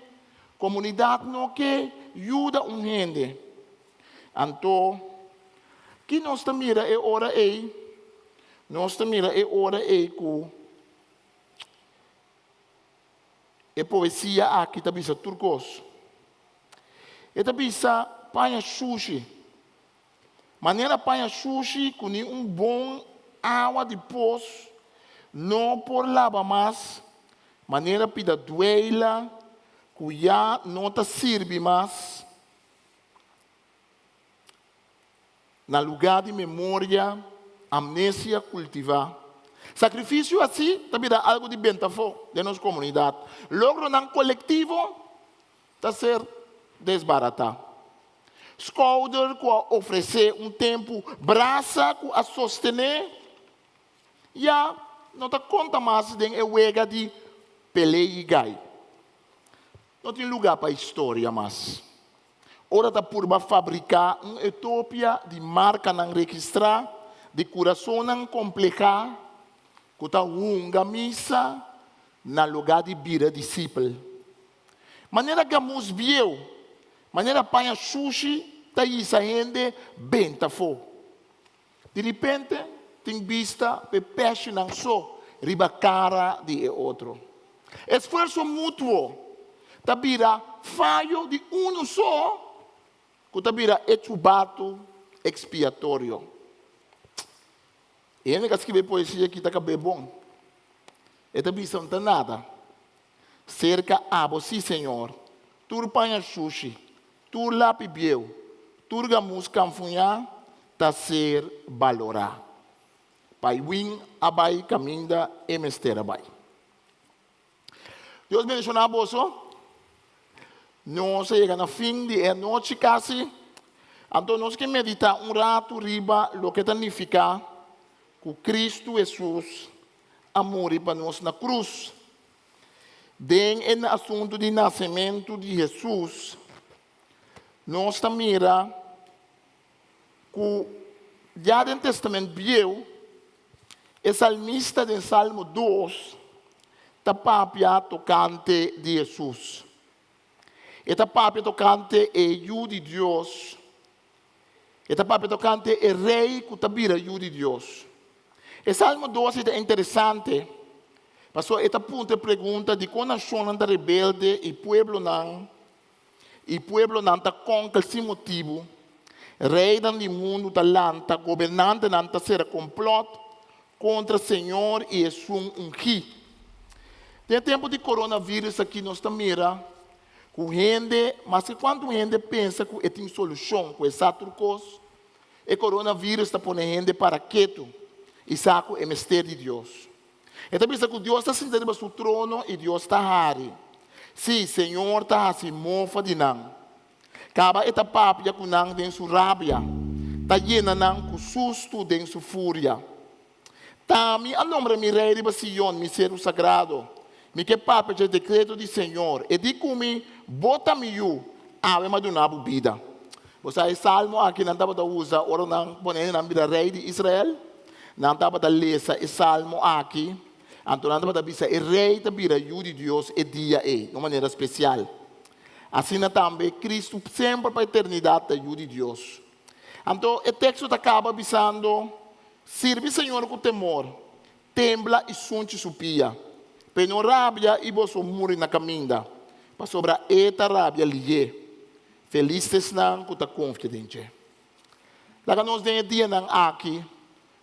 Komunidat no ke yuda un hende. Anto, ki nos ta mira e ora ei? Nos ta mira e ora ei ku. E poesia aki ta bisa tur kos. E ta bisa paña shushi. Manera paña shushi ku ni un bon awa di pos no por laba mas, manera pida dueila ku ya no ta sirbi mas. Na lugá di memoria, amnesia kultivá. Sakrifisio así ta bira algu di benta afó den nos komunidat. Logronan kolektivo ta ser desbaratá. Skouder ku a ofresé un tempu, brasa ku a sostené, ya no ta konta mas den e wega di pelé i gai. No tin lugá pa historia mas. Ora ta purba fabriká un utopia di markanan registrá, di kurasonnan komplehá ku ta hunga misa na lugá di bira disipel. Manera gamus bieu, manera paña shushi ta hisa hende benta afó. Di ripente tin bista p'e pèshinan so riba kara di e otro. Esfuerso mutuo ta bira fayo di unu so ku ta bira e chubatu ekspiatorio. E hende ku a skibi e poesia aki ta kab'é bon. E ta bisa, No ta nada. Serka abo sí, Señor, tur paña shushi, tur lapi bieu, tur gamus kanfuñá ta ser balorá. Paiwin a bai kaminda e mester a bai. Dios bendishoná boso. Nos a yega na fin di e anochi kasi. Anto nos ke meditá un ratu riba loke ta nifiká ku Kristu Hesus a muri pa nos na krus. Den e asuntu di nasementu di Hesus, nos ta mira ku ya den Testament Bieu, e salmista den Salmo dos ta papia tokante di Hesus. E ta papia tokante e Yu di Dios. E ta papia tokante e Rei ku ta bira Yu di Dios. E Salmo dos ei ta interesante, pasobra e ta puntra e pregunta dikon nashonnan ta rebelde i pueblonan I pueblonan ta konkel sin motibu, reinan di mundu ta lanta, gobernantenan ta sera komplòt kontra Señor i esun ungí. Den e tempu di coronavirus aki nos ta mira ku hende, maske kuantu hende pensa ku e tin solushon, ku e sa tur kos, e coronavirus ta pone hende para ketu i sa ku e mester di Dios. E ta bisa ku Dios ta sinta riba su trono i Dios ta hari. Sí, Señor ta hasi mofa di nan. Kaba e ta papia ku nan den su rabia, ta yena nan ku sustu den su furia. T'ami a nombra mi rei riba Sion, mi seru sagrado. Mi ke papia dje dekreto di Señor. E di ku mi, Bo ta mi yu, awe m'a duna bo bida. Bo sa e salmo aki nan tabata usa ora nan pone nan bira rei di Israel? Nan tabata lesa e salmo aki, anto nan tabata bisa e rei ta bira yu di Dios e dia ei, na un manera spesial. Asina tambe Kristu semper pa eternidat ta yu di Dios. Anto e teksto ta kaba bisando, Sirbi Señor ku temor, tembla i sunchi su pia, pa e no rabia i boso muri na kaminda, pasobra e ta rabia lihé. Felis ta esnan ku ta konfia den dje. Laga nos den e dianan aki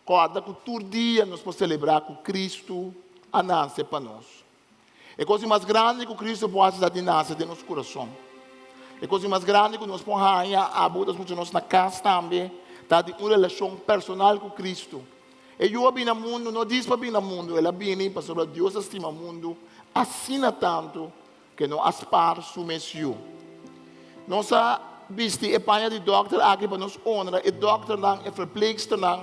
kòrda ku tur dia nos por selebrá ku Kristu a nase pa nos. E kos di mas grandi ku Kristu por hasi ta di nase den nos kurason. E kos di mas grandi ku nos por haña abo ku ta skucha nos na kas tambe ta di un relashon personal ku Kristu. E yu a bini na mundu no djis pa bini na mundu, el a bini pasobra Dios a stima mundu asina tantu Ke no a spar su mes yu. Nos a bisti e paña di dòkter aki pa nos honra e dòkternan, e verpleegsternan,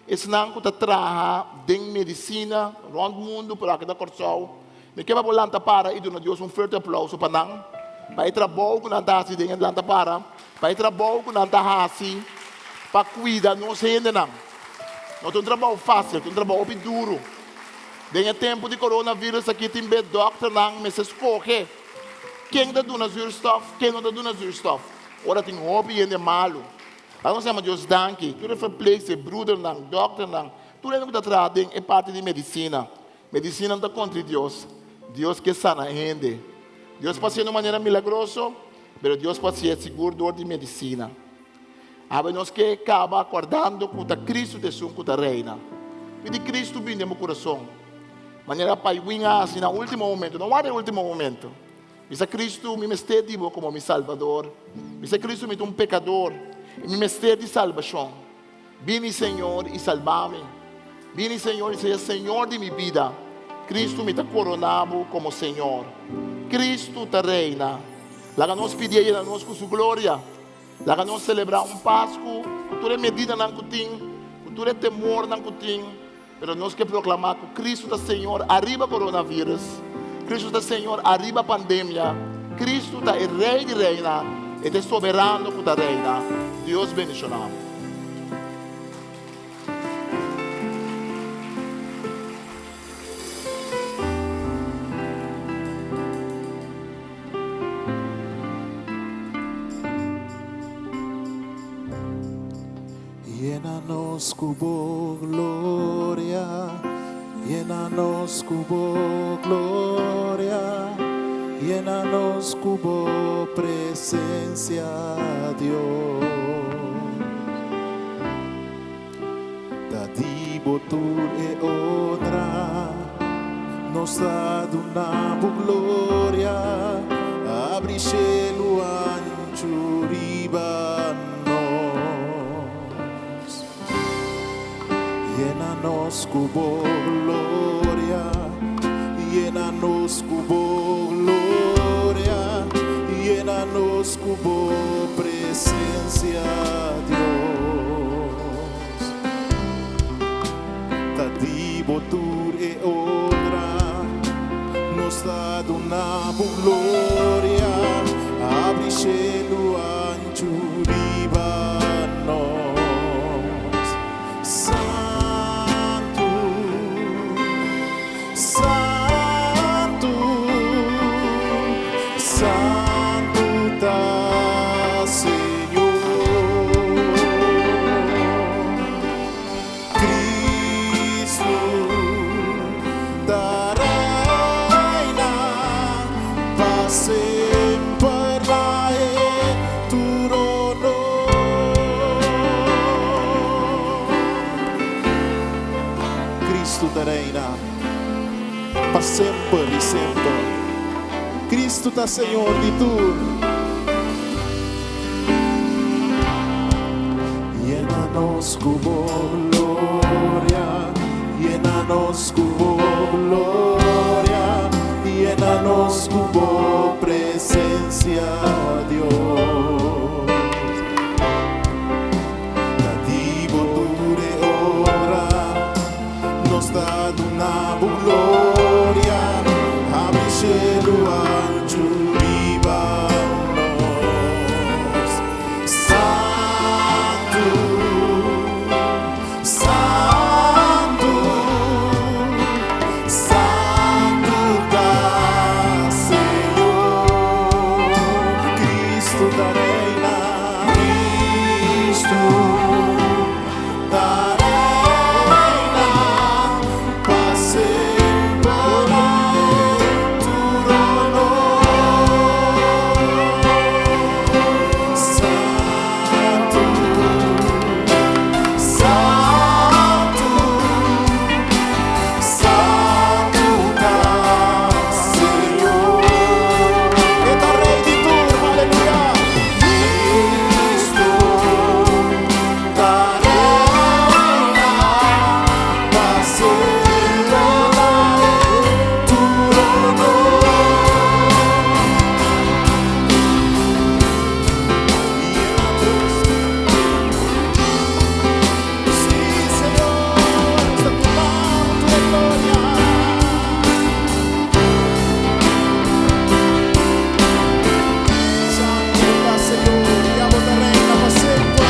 esnan ku ta traha den medisina rònt mundu, pero aki na Kòrsou. Mi ke pa bo lanta para i duna Dios un fuerte aplouso pa nan, pa e trabou ku nan ta hasi den e lanta para, pa e trabou ku nan ta hasi pa kuida nos hendenan. No ta un trabou fásil, ta un trabou hopi duru. Den e tempu di coronavirus aki tin be dokternan mester scoge ken ta duna zuurstof, ken no ta duna zuurstof. Ora tin hopi hende malu. Laga nos yama Dios danki. Tur e verpleegster, broedernan, dokternan, tur hende ku ta traha den e parti di medisina. Medisina no ta kontra Dios. Dios ke sana hende. Dios por hasié na un manera milagroso, pero Dios por hasié sigur dor di medisina. Awe nos ke kaba kordando ku ta Kristu ta esun ku ta reina. Pidi Kristu bini den bo kurason. Manera Paiwin a hasi na último momento. No warda e último momento. Bisa Kristu, mi mester di bo komo mi Salbador. Bisa Kristu, mi ta un pekador i mi mester di salbashon. Bini, Señor, i salba mi. Bini, Señor, i sea Señor di mi bida. Kristu, mi ta korona bo komo Señor. Kristu ta reina. Laga nos pidié yena nos ku su gloria. Laga nos selebrá un Pasku ku tur e medidanan ku tin, ku tur e temornan ku tin, pero nos ke proklamá ku Kristu ta Señor ariba coronavirus, Kristu ta Señor ariba pandemia, Kristu ta e Rei di reina, e ta e Soberano ku ta reina. Dios bendishoná bo. Yena nos ku bo gloria, yena nos ku bo gloria, Yena nos ku bo presensia, Dios. Ta di bo tur e honra, nos ta duna bo gloria, abri shelu anchu riba nos. Yena nos ku bo gloria, yena nos ku bo gloria, yena nos ku bo presensia, Dios. Ta di bo tur e honra, nos ta duna bo gloria, abri shelu anchu riba nos. Santu, Santu, Santu ta Señor. Cristo ta reina pa semper na e trono. Cristo ta reina pa semper i semper. Cristo ta Señor di tur. Yena nos ku bo gloria, yena nos ku bo gloria, yena nos ku bo presensia, Dios. Ta di bo tur e honra, nos ta duna bo gloria, abri shelu anchu riba nos. Santu, Santu, Santu ta Señor. Cristo ta reina, Cristo ta reina, pa semper na trono. Santu, Santu, Santu ta Señor. E ta Rei di tur, aleluya. Cristo ta reina, pa semper na trono. Sí, Señor, ta tumando tu gloria. Santu ta Señor, i abo ta reina pa semper.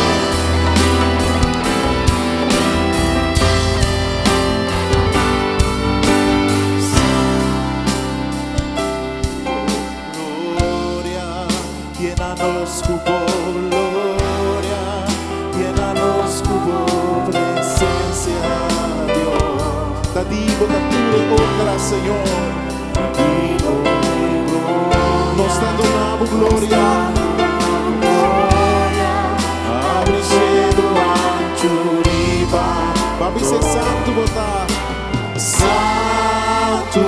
Gloria, yena nos ku bo gloria, yena nos ku bo presensia, Dios. Ta di bo ta tur e honra, Señor. Nos ta duna bo gloria. Abri shelu anchu riba. Ban bisa santu bo ta. Santu.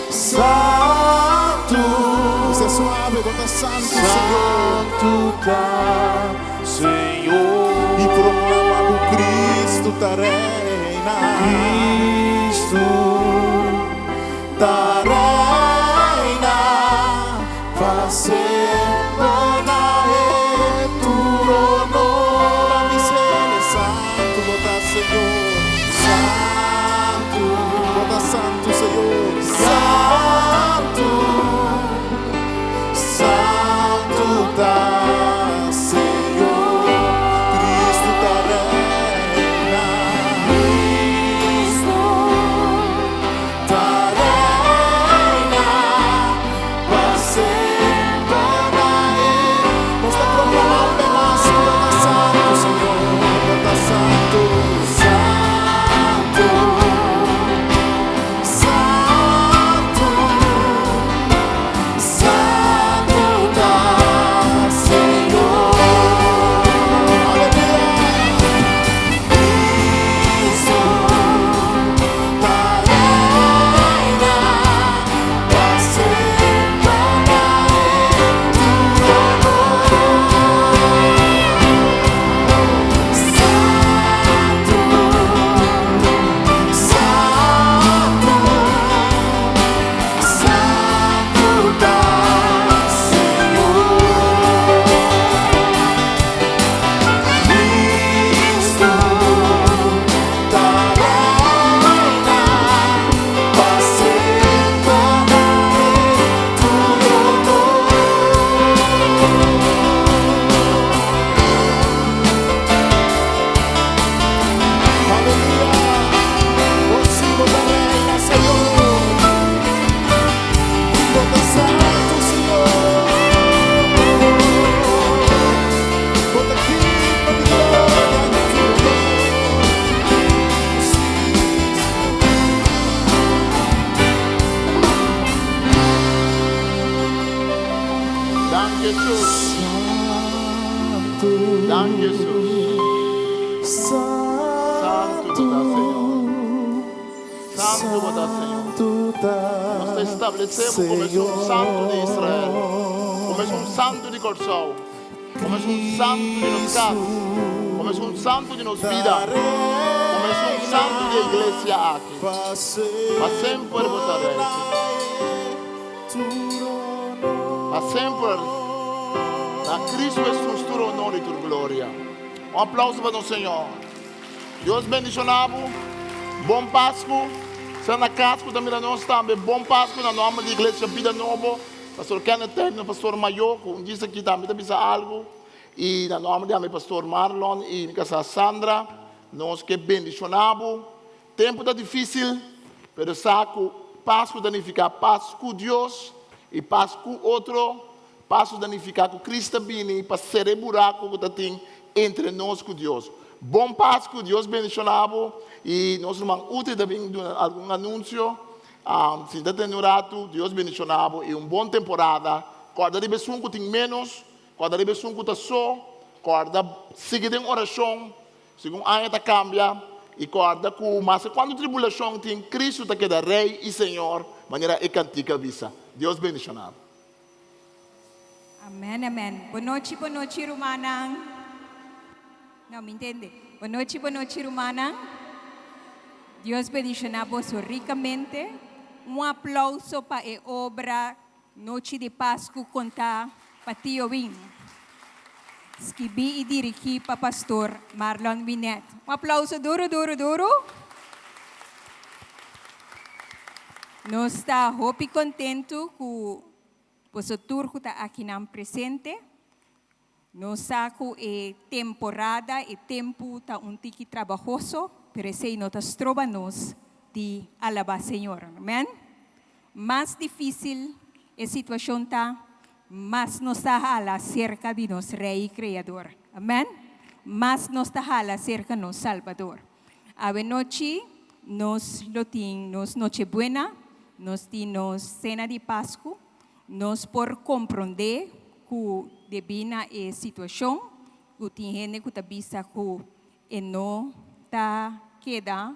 Santu. Bisa suave, bo ta santu, Señor. Santu ta Señor. I proklama ku Cristo ta reina. Cristo ta reina pa semper na e trono. Ban bisa santu, bo ta Señor. Santu, bo ta santu, Señor. Santu, Santu ta Señor. Cristo ta reina. Cristo Ta reina pa semper na e. Nos ta proklamando mas ku ta santu, Señor, ta santu, santu, santu. Jesus. Danki Jesus. Santu bo ta Señor. Santu bo ta Señor. Nos ta establece bo como esun Santu di Israel, como esun Santu di Kòrsou, como esun Santu di nos kas, como esun Santu di nos bida, como esun Santu di e iglesia aki. Pa semper bo ta Rei, Señor. Pa semper na Cristo Jesus tur honor y tur gloria. Un aplauso pa nos Señor. Dios bendiciona bo. Bon Pascu. Esnan na cas cu ta mira nos tambe, bon Pascu na nomber di Iglesia Bida Nobo. Pastor Kenneth Turner, Pastor Mayo, cu un djis aki tambe ta bisa algo. Y na nomber di ami Pastor Marlon y mi casa Sandra, nos ke bendiciona bo. Tempu ta difísil, pero sa ku Pasku ta nifiká pas ku Dios i pas ku otro. Pasku ta nifiká ku Kristu ta bini pa sera e buraku ku ta tin entre nos ku Dios. Bon Pasku, Dios bendishoná bo i nos ruman Utri ta bin duna algun anunsio. Sinta tene un ratu, Dios bendishoná bo i un bon temporada. Kòrda riba esun ku tin ménos, kòrda riba esun ku ta so, kòrda sigui den orashon. Segun aña ta kambia, i kòrda ku maske kuantu tribulashon tin, Kristu ta keda Rei i Señor, manera e kantika bisa. Dios bendishoná bo. Amen amen bonochi bonochi rumannan no mi ntende bonochi bonochi rumannan Dios bendiciona boso ricamente un aplauso pa e obra Nochi di Pasku kontá pa Tio Win. Skibí i dirigí pa Pastor Marlon Winet. Un aplauso duru duru duru. Nos ta hopi kontentu ku boso tur ku ta akinan presente. Nos sa ku e temporada, e tempu ta un tiki trabahoso, pero esei no ta stroba nos di alabá Señor. Amen. Mas difísil e situashon ta, mas nos ta hala serka di nos Rei i Kreador. Amen. Mas nos ta hala serka nos Salbador. Awenochi nos lo tin nos Nochebuena, nos tin nos sena di Pasku. Nos por komprondé ku debí na e situashon ku tin hende ku ta bisa ku e no ta keda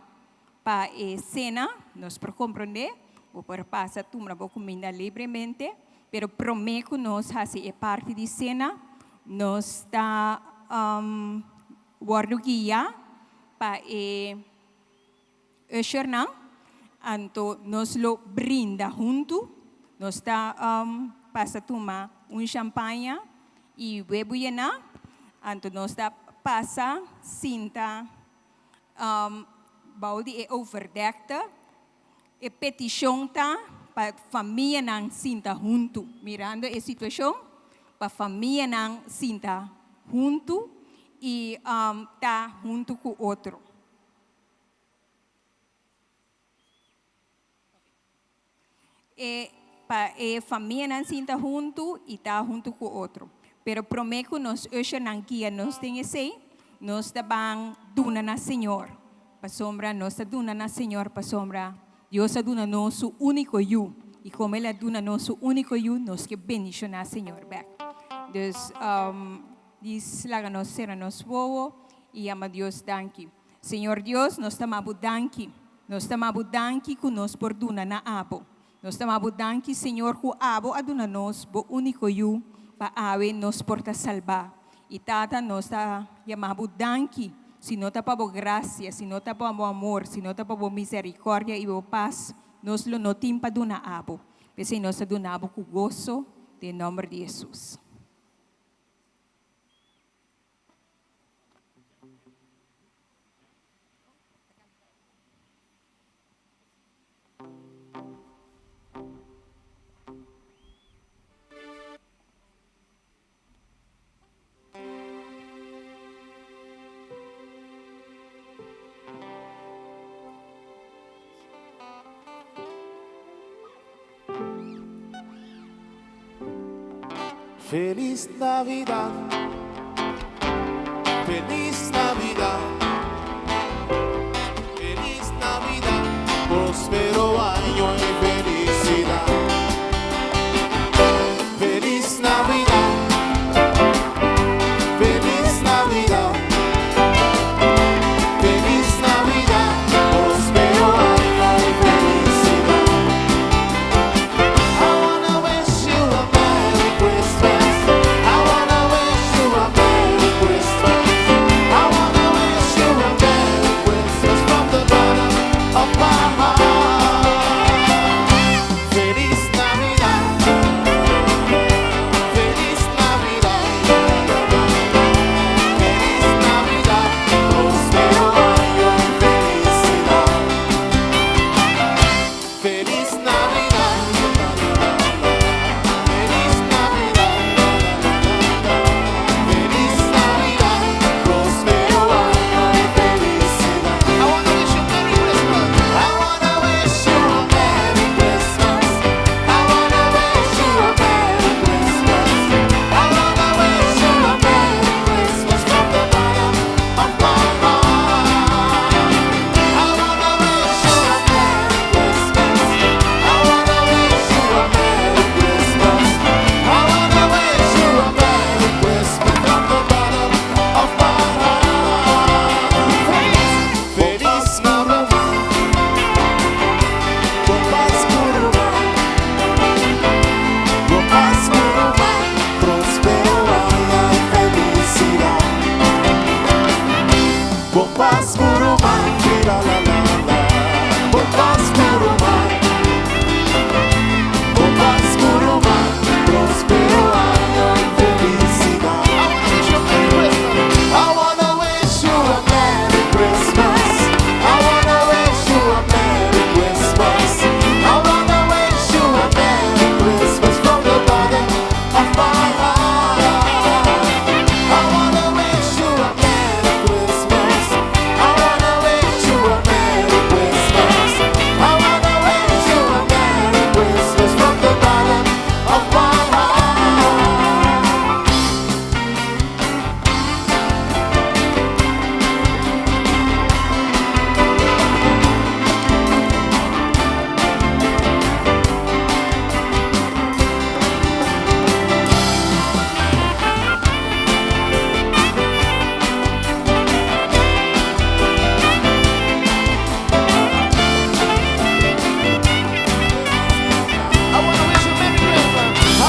pa e sena, nos por komprondé, bo por pasa tumra bo kuminda libremente, pero promé ku nos hasi e parti di sena, nos ta wòrdu guiá pa e. Ushernan, anto nos lo brinda huntu. Nos ta pasa tuma un shampaña i webu yená, anto nos ta pasa sinta bou di e overdekte. E petishon ta pa famianan sinta huntu, mirando e situashon, pa famianan sinta huntu i ta huntu ku otro. E pa e famianan sinta huntu i ta huntu ku otro. Pero promé ku nos ushernan guia nos den esei, nos ta ban duna na Señor. Pasobra nos ta duna na Señor pasobra Dios a duna nos su úniko yu. I komo El a duna nos su úniko yu, nos ke bendishoná Señor bèk. Dus, dis laga nos sera nos wowo i yama Dios danki. Señor Dios, nos ta ma Bo danki. Nos ta ma Bo danki ku nos por duna na Abo. Nos ta ma Bo danki, Señor, ku Abo a duna nos Bo úniko Yu pa awe nos por ta salbá. I Tata, nos ta yama Bo danki. Si no ta pa Bo grasia, si no ta pa Bo amor, si no ta pa Bo miserikòrdia i Bo pas, nos lo no tin pa duna Abo. P'esei nos ta duna Bo ku goso den nòmber di Hesus. Feliz Navidad, Feliz Navidad, Feliz Navidad, Prospero año y felicidad. Feliz Navidad. of my heart. Feliz Navidad. Feliz Navidad. Feliz Navidad. Prospero año y felicidad. Feliz Navidad. Feliz Navidad. Feliz Navidad. Prospero año y felicidad. I wanna wish you Merry Christmas. I wanna wish you a Merry Christmas. I wanna wish you a Merry Christmas. I wanna wish you a Merry Christmas from the bottom of my heart. I wanna wish you a Merry Christmas. I wanna wish you a Merry Christmas. I wanna wish you a Merry Christmas from the bottom of my heart. Feliz Navidad. Bon Pasco ruman. Bon Pasco ruman. Prospero aña y felicidad. Bon Pasco ruman. La la la la. Bon Pasco ruman. Bon Pasco ruman. Prospero aña y felicidad. I wanna wish you a Merry Christmas. I wanna wish you a Merry Christmas. I wanna wish you a Merry Christmas from the bottom of my heart. I wanna wish you a Merry Christmas. I wanna wish you a Merry Christmas. I wanna wish you a Merry Christmas from the bottom of my heart. I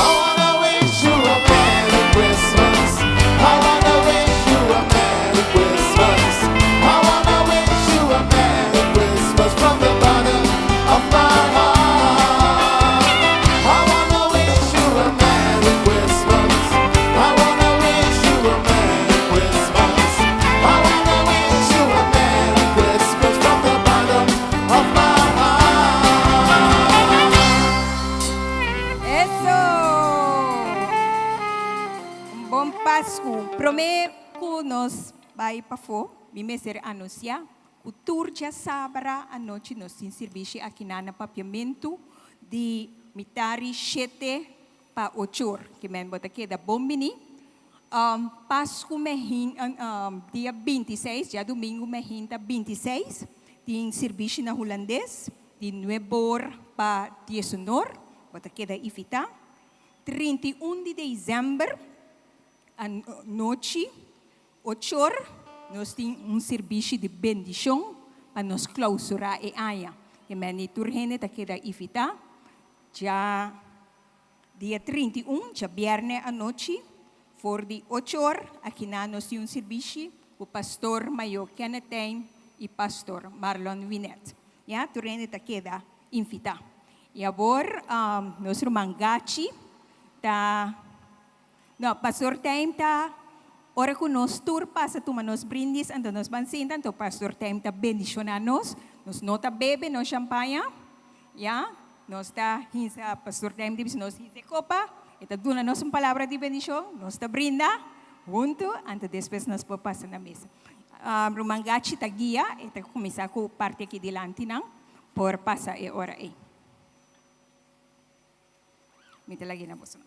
wanna wish you a Merry Christmas. I wanna wish you a Merry Christmas. I wanna wish you a Merry Christmas. I wanna wish you a Merry Christmas from the bottom of my heart. I wanna wish you a Merry Christmas. I wanna wish you a Merry Christmas. I wanna wish you a Merry Christmas from the bottom of my heart. Eso! Un bon Pasco. Prome cu nos bay pafo, mi mester anuncia cu tur diasabra anochi nos tin servicio aki na Papiamento di mitar 7 pa 8 or. Kiermen bo ta keda bon bini. Pasco mehin, dia 26, diadomingo mainta 26, tin servicio na Hulandes, di 9 or pa 10 or, bo ta keda invita. 31 di december, anochi, 8 or, nos tin un servicio di bendicion pa nos clausura e aña. Kiermen tur hende ta keda invita. Ya dia 31, diabierna anochi, for di 8 or, aki na nos tin un servicio, cu pastor Mayo Kenneth y pastor Marlon Winet. Ya, tur hende ta keda invita. Y awor, nos ruman Gachi, ta, no, pastor Time ta, ora cu nos tur pasa tuma nos brindis, anto nos ban sinta, anto pastor Time ta bendiciona nos, nos no ta bebe no champaña, ya, nos ta hinsa, pastor Time di nos hinsa copa, e ta duna nos un palabra di bendicion, nos ta brinda, hunto, anto despues nos por pasa na mesa. Ruman Gachi ta guia, e ta cuminsa cu parti aki dilanti nan, por pasa e ora ey. Mi ta lag'e na boso.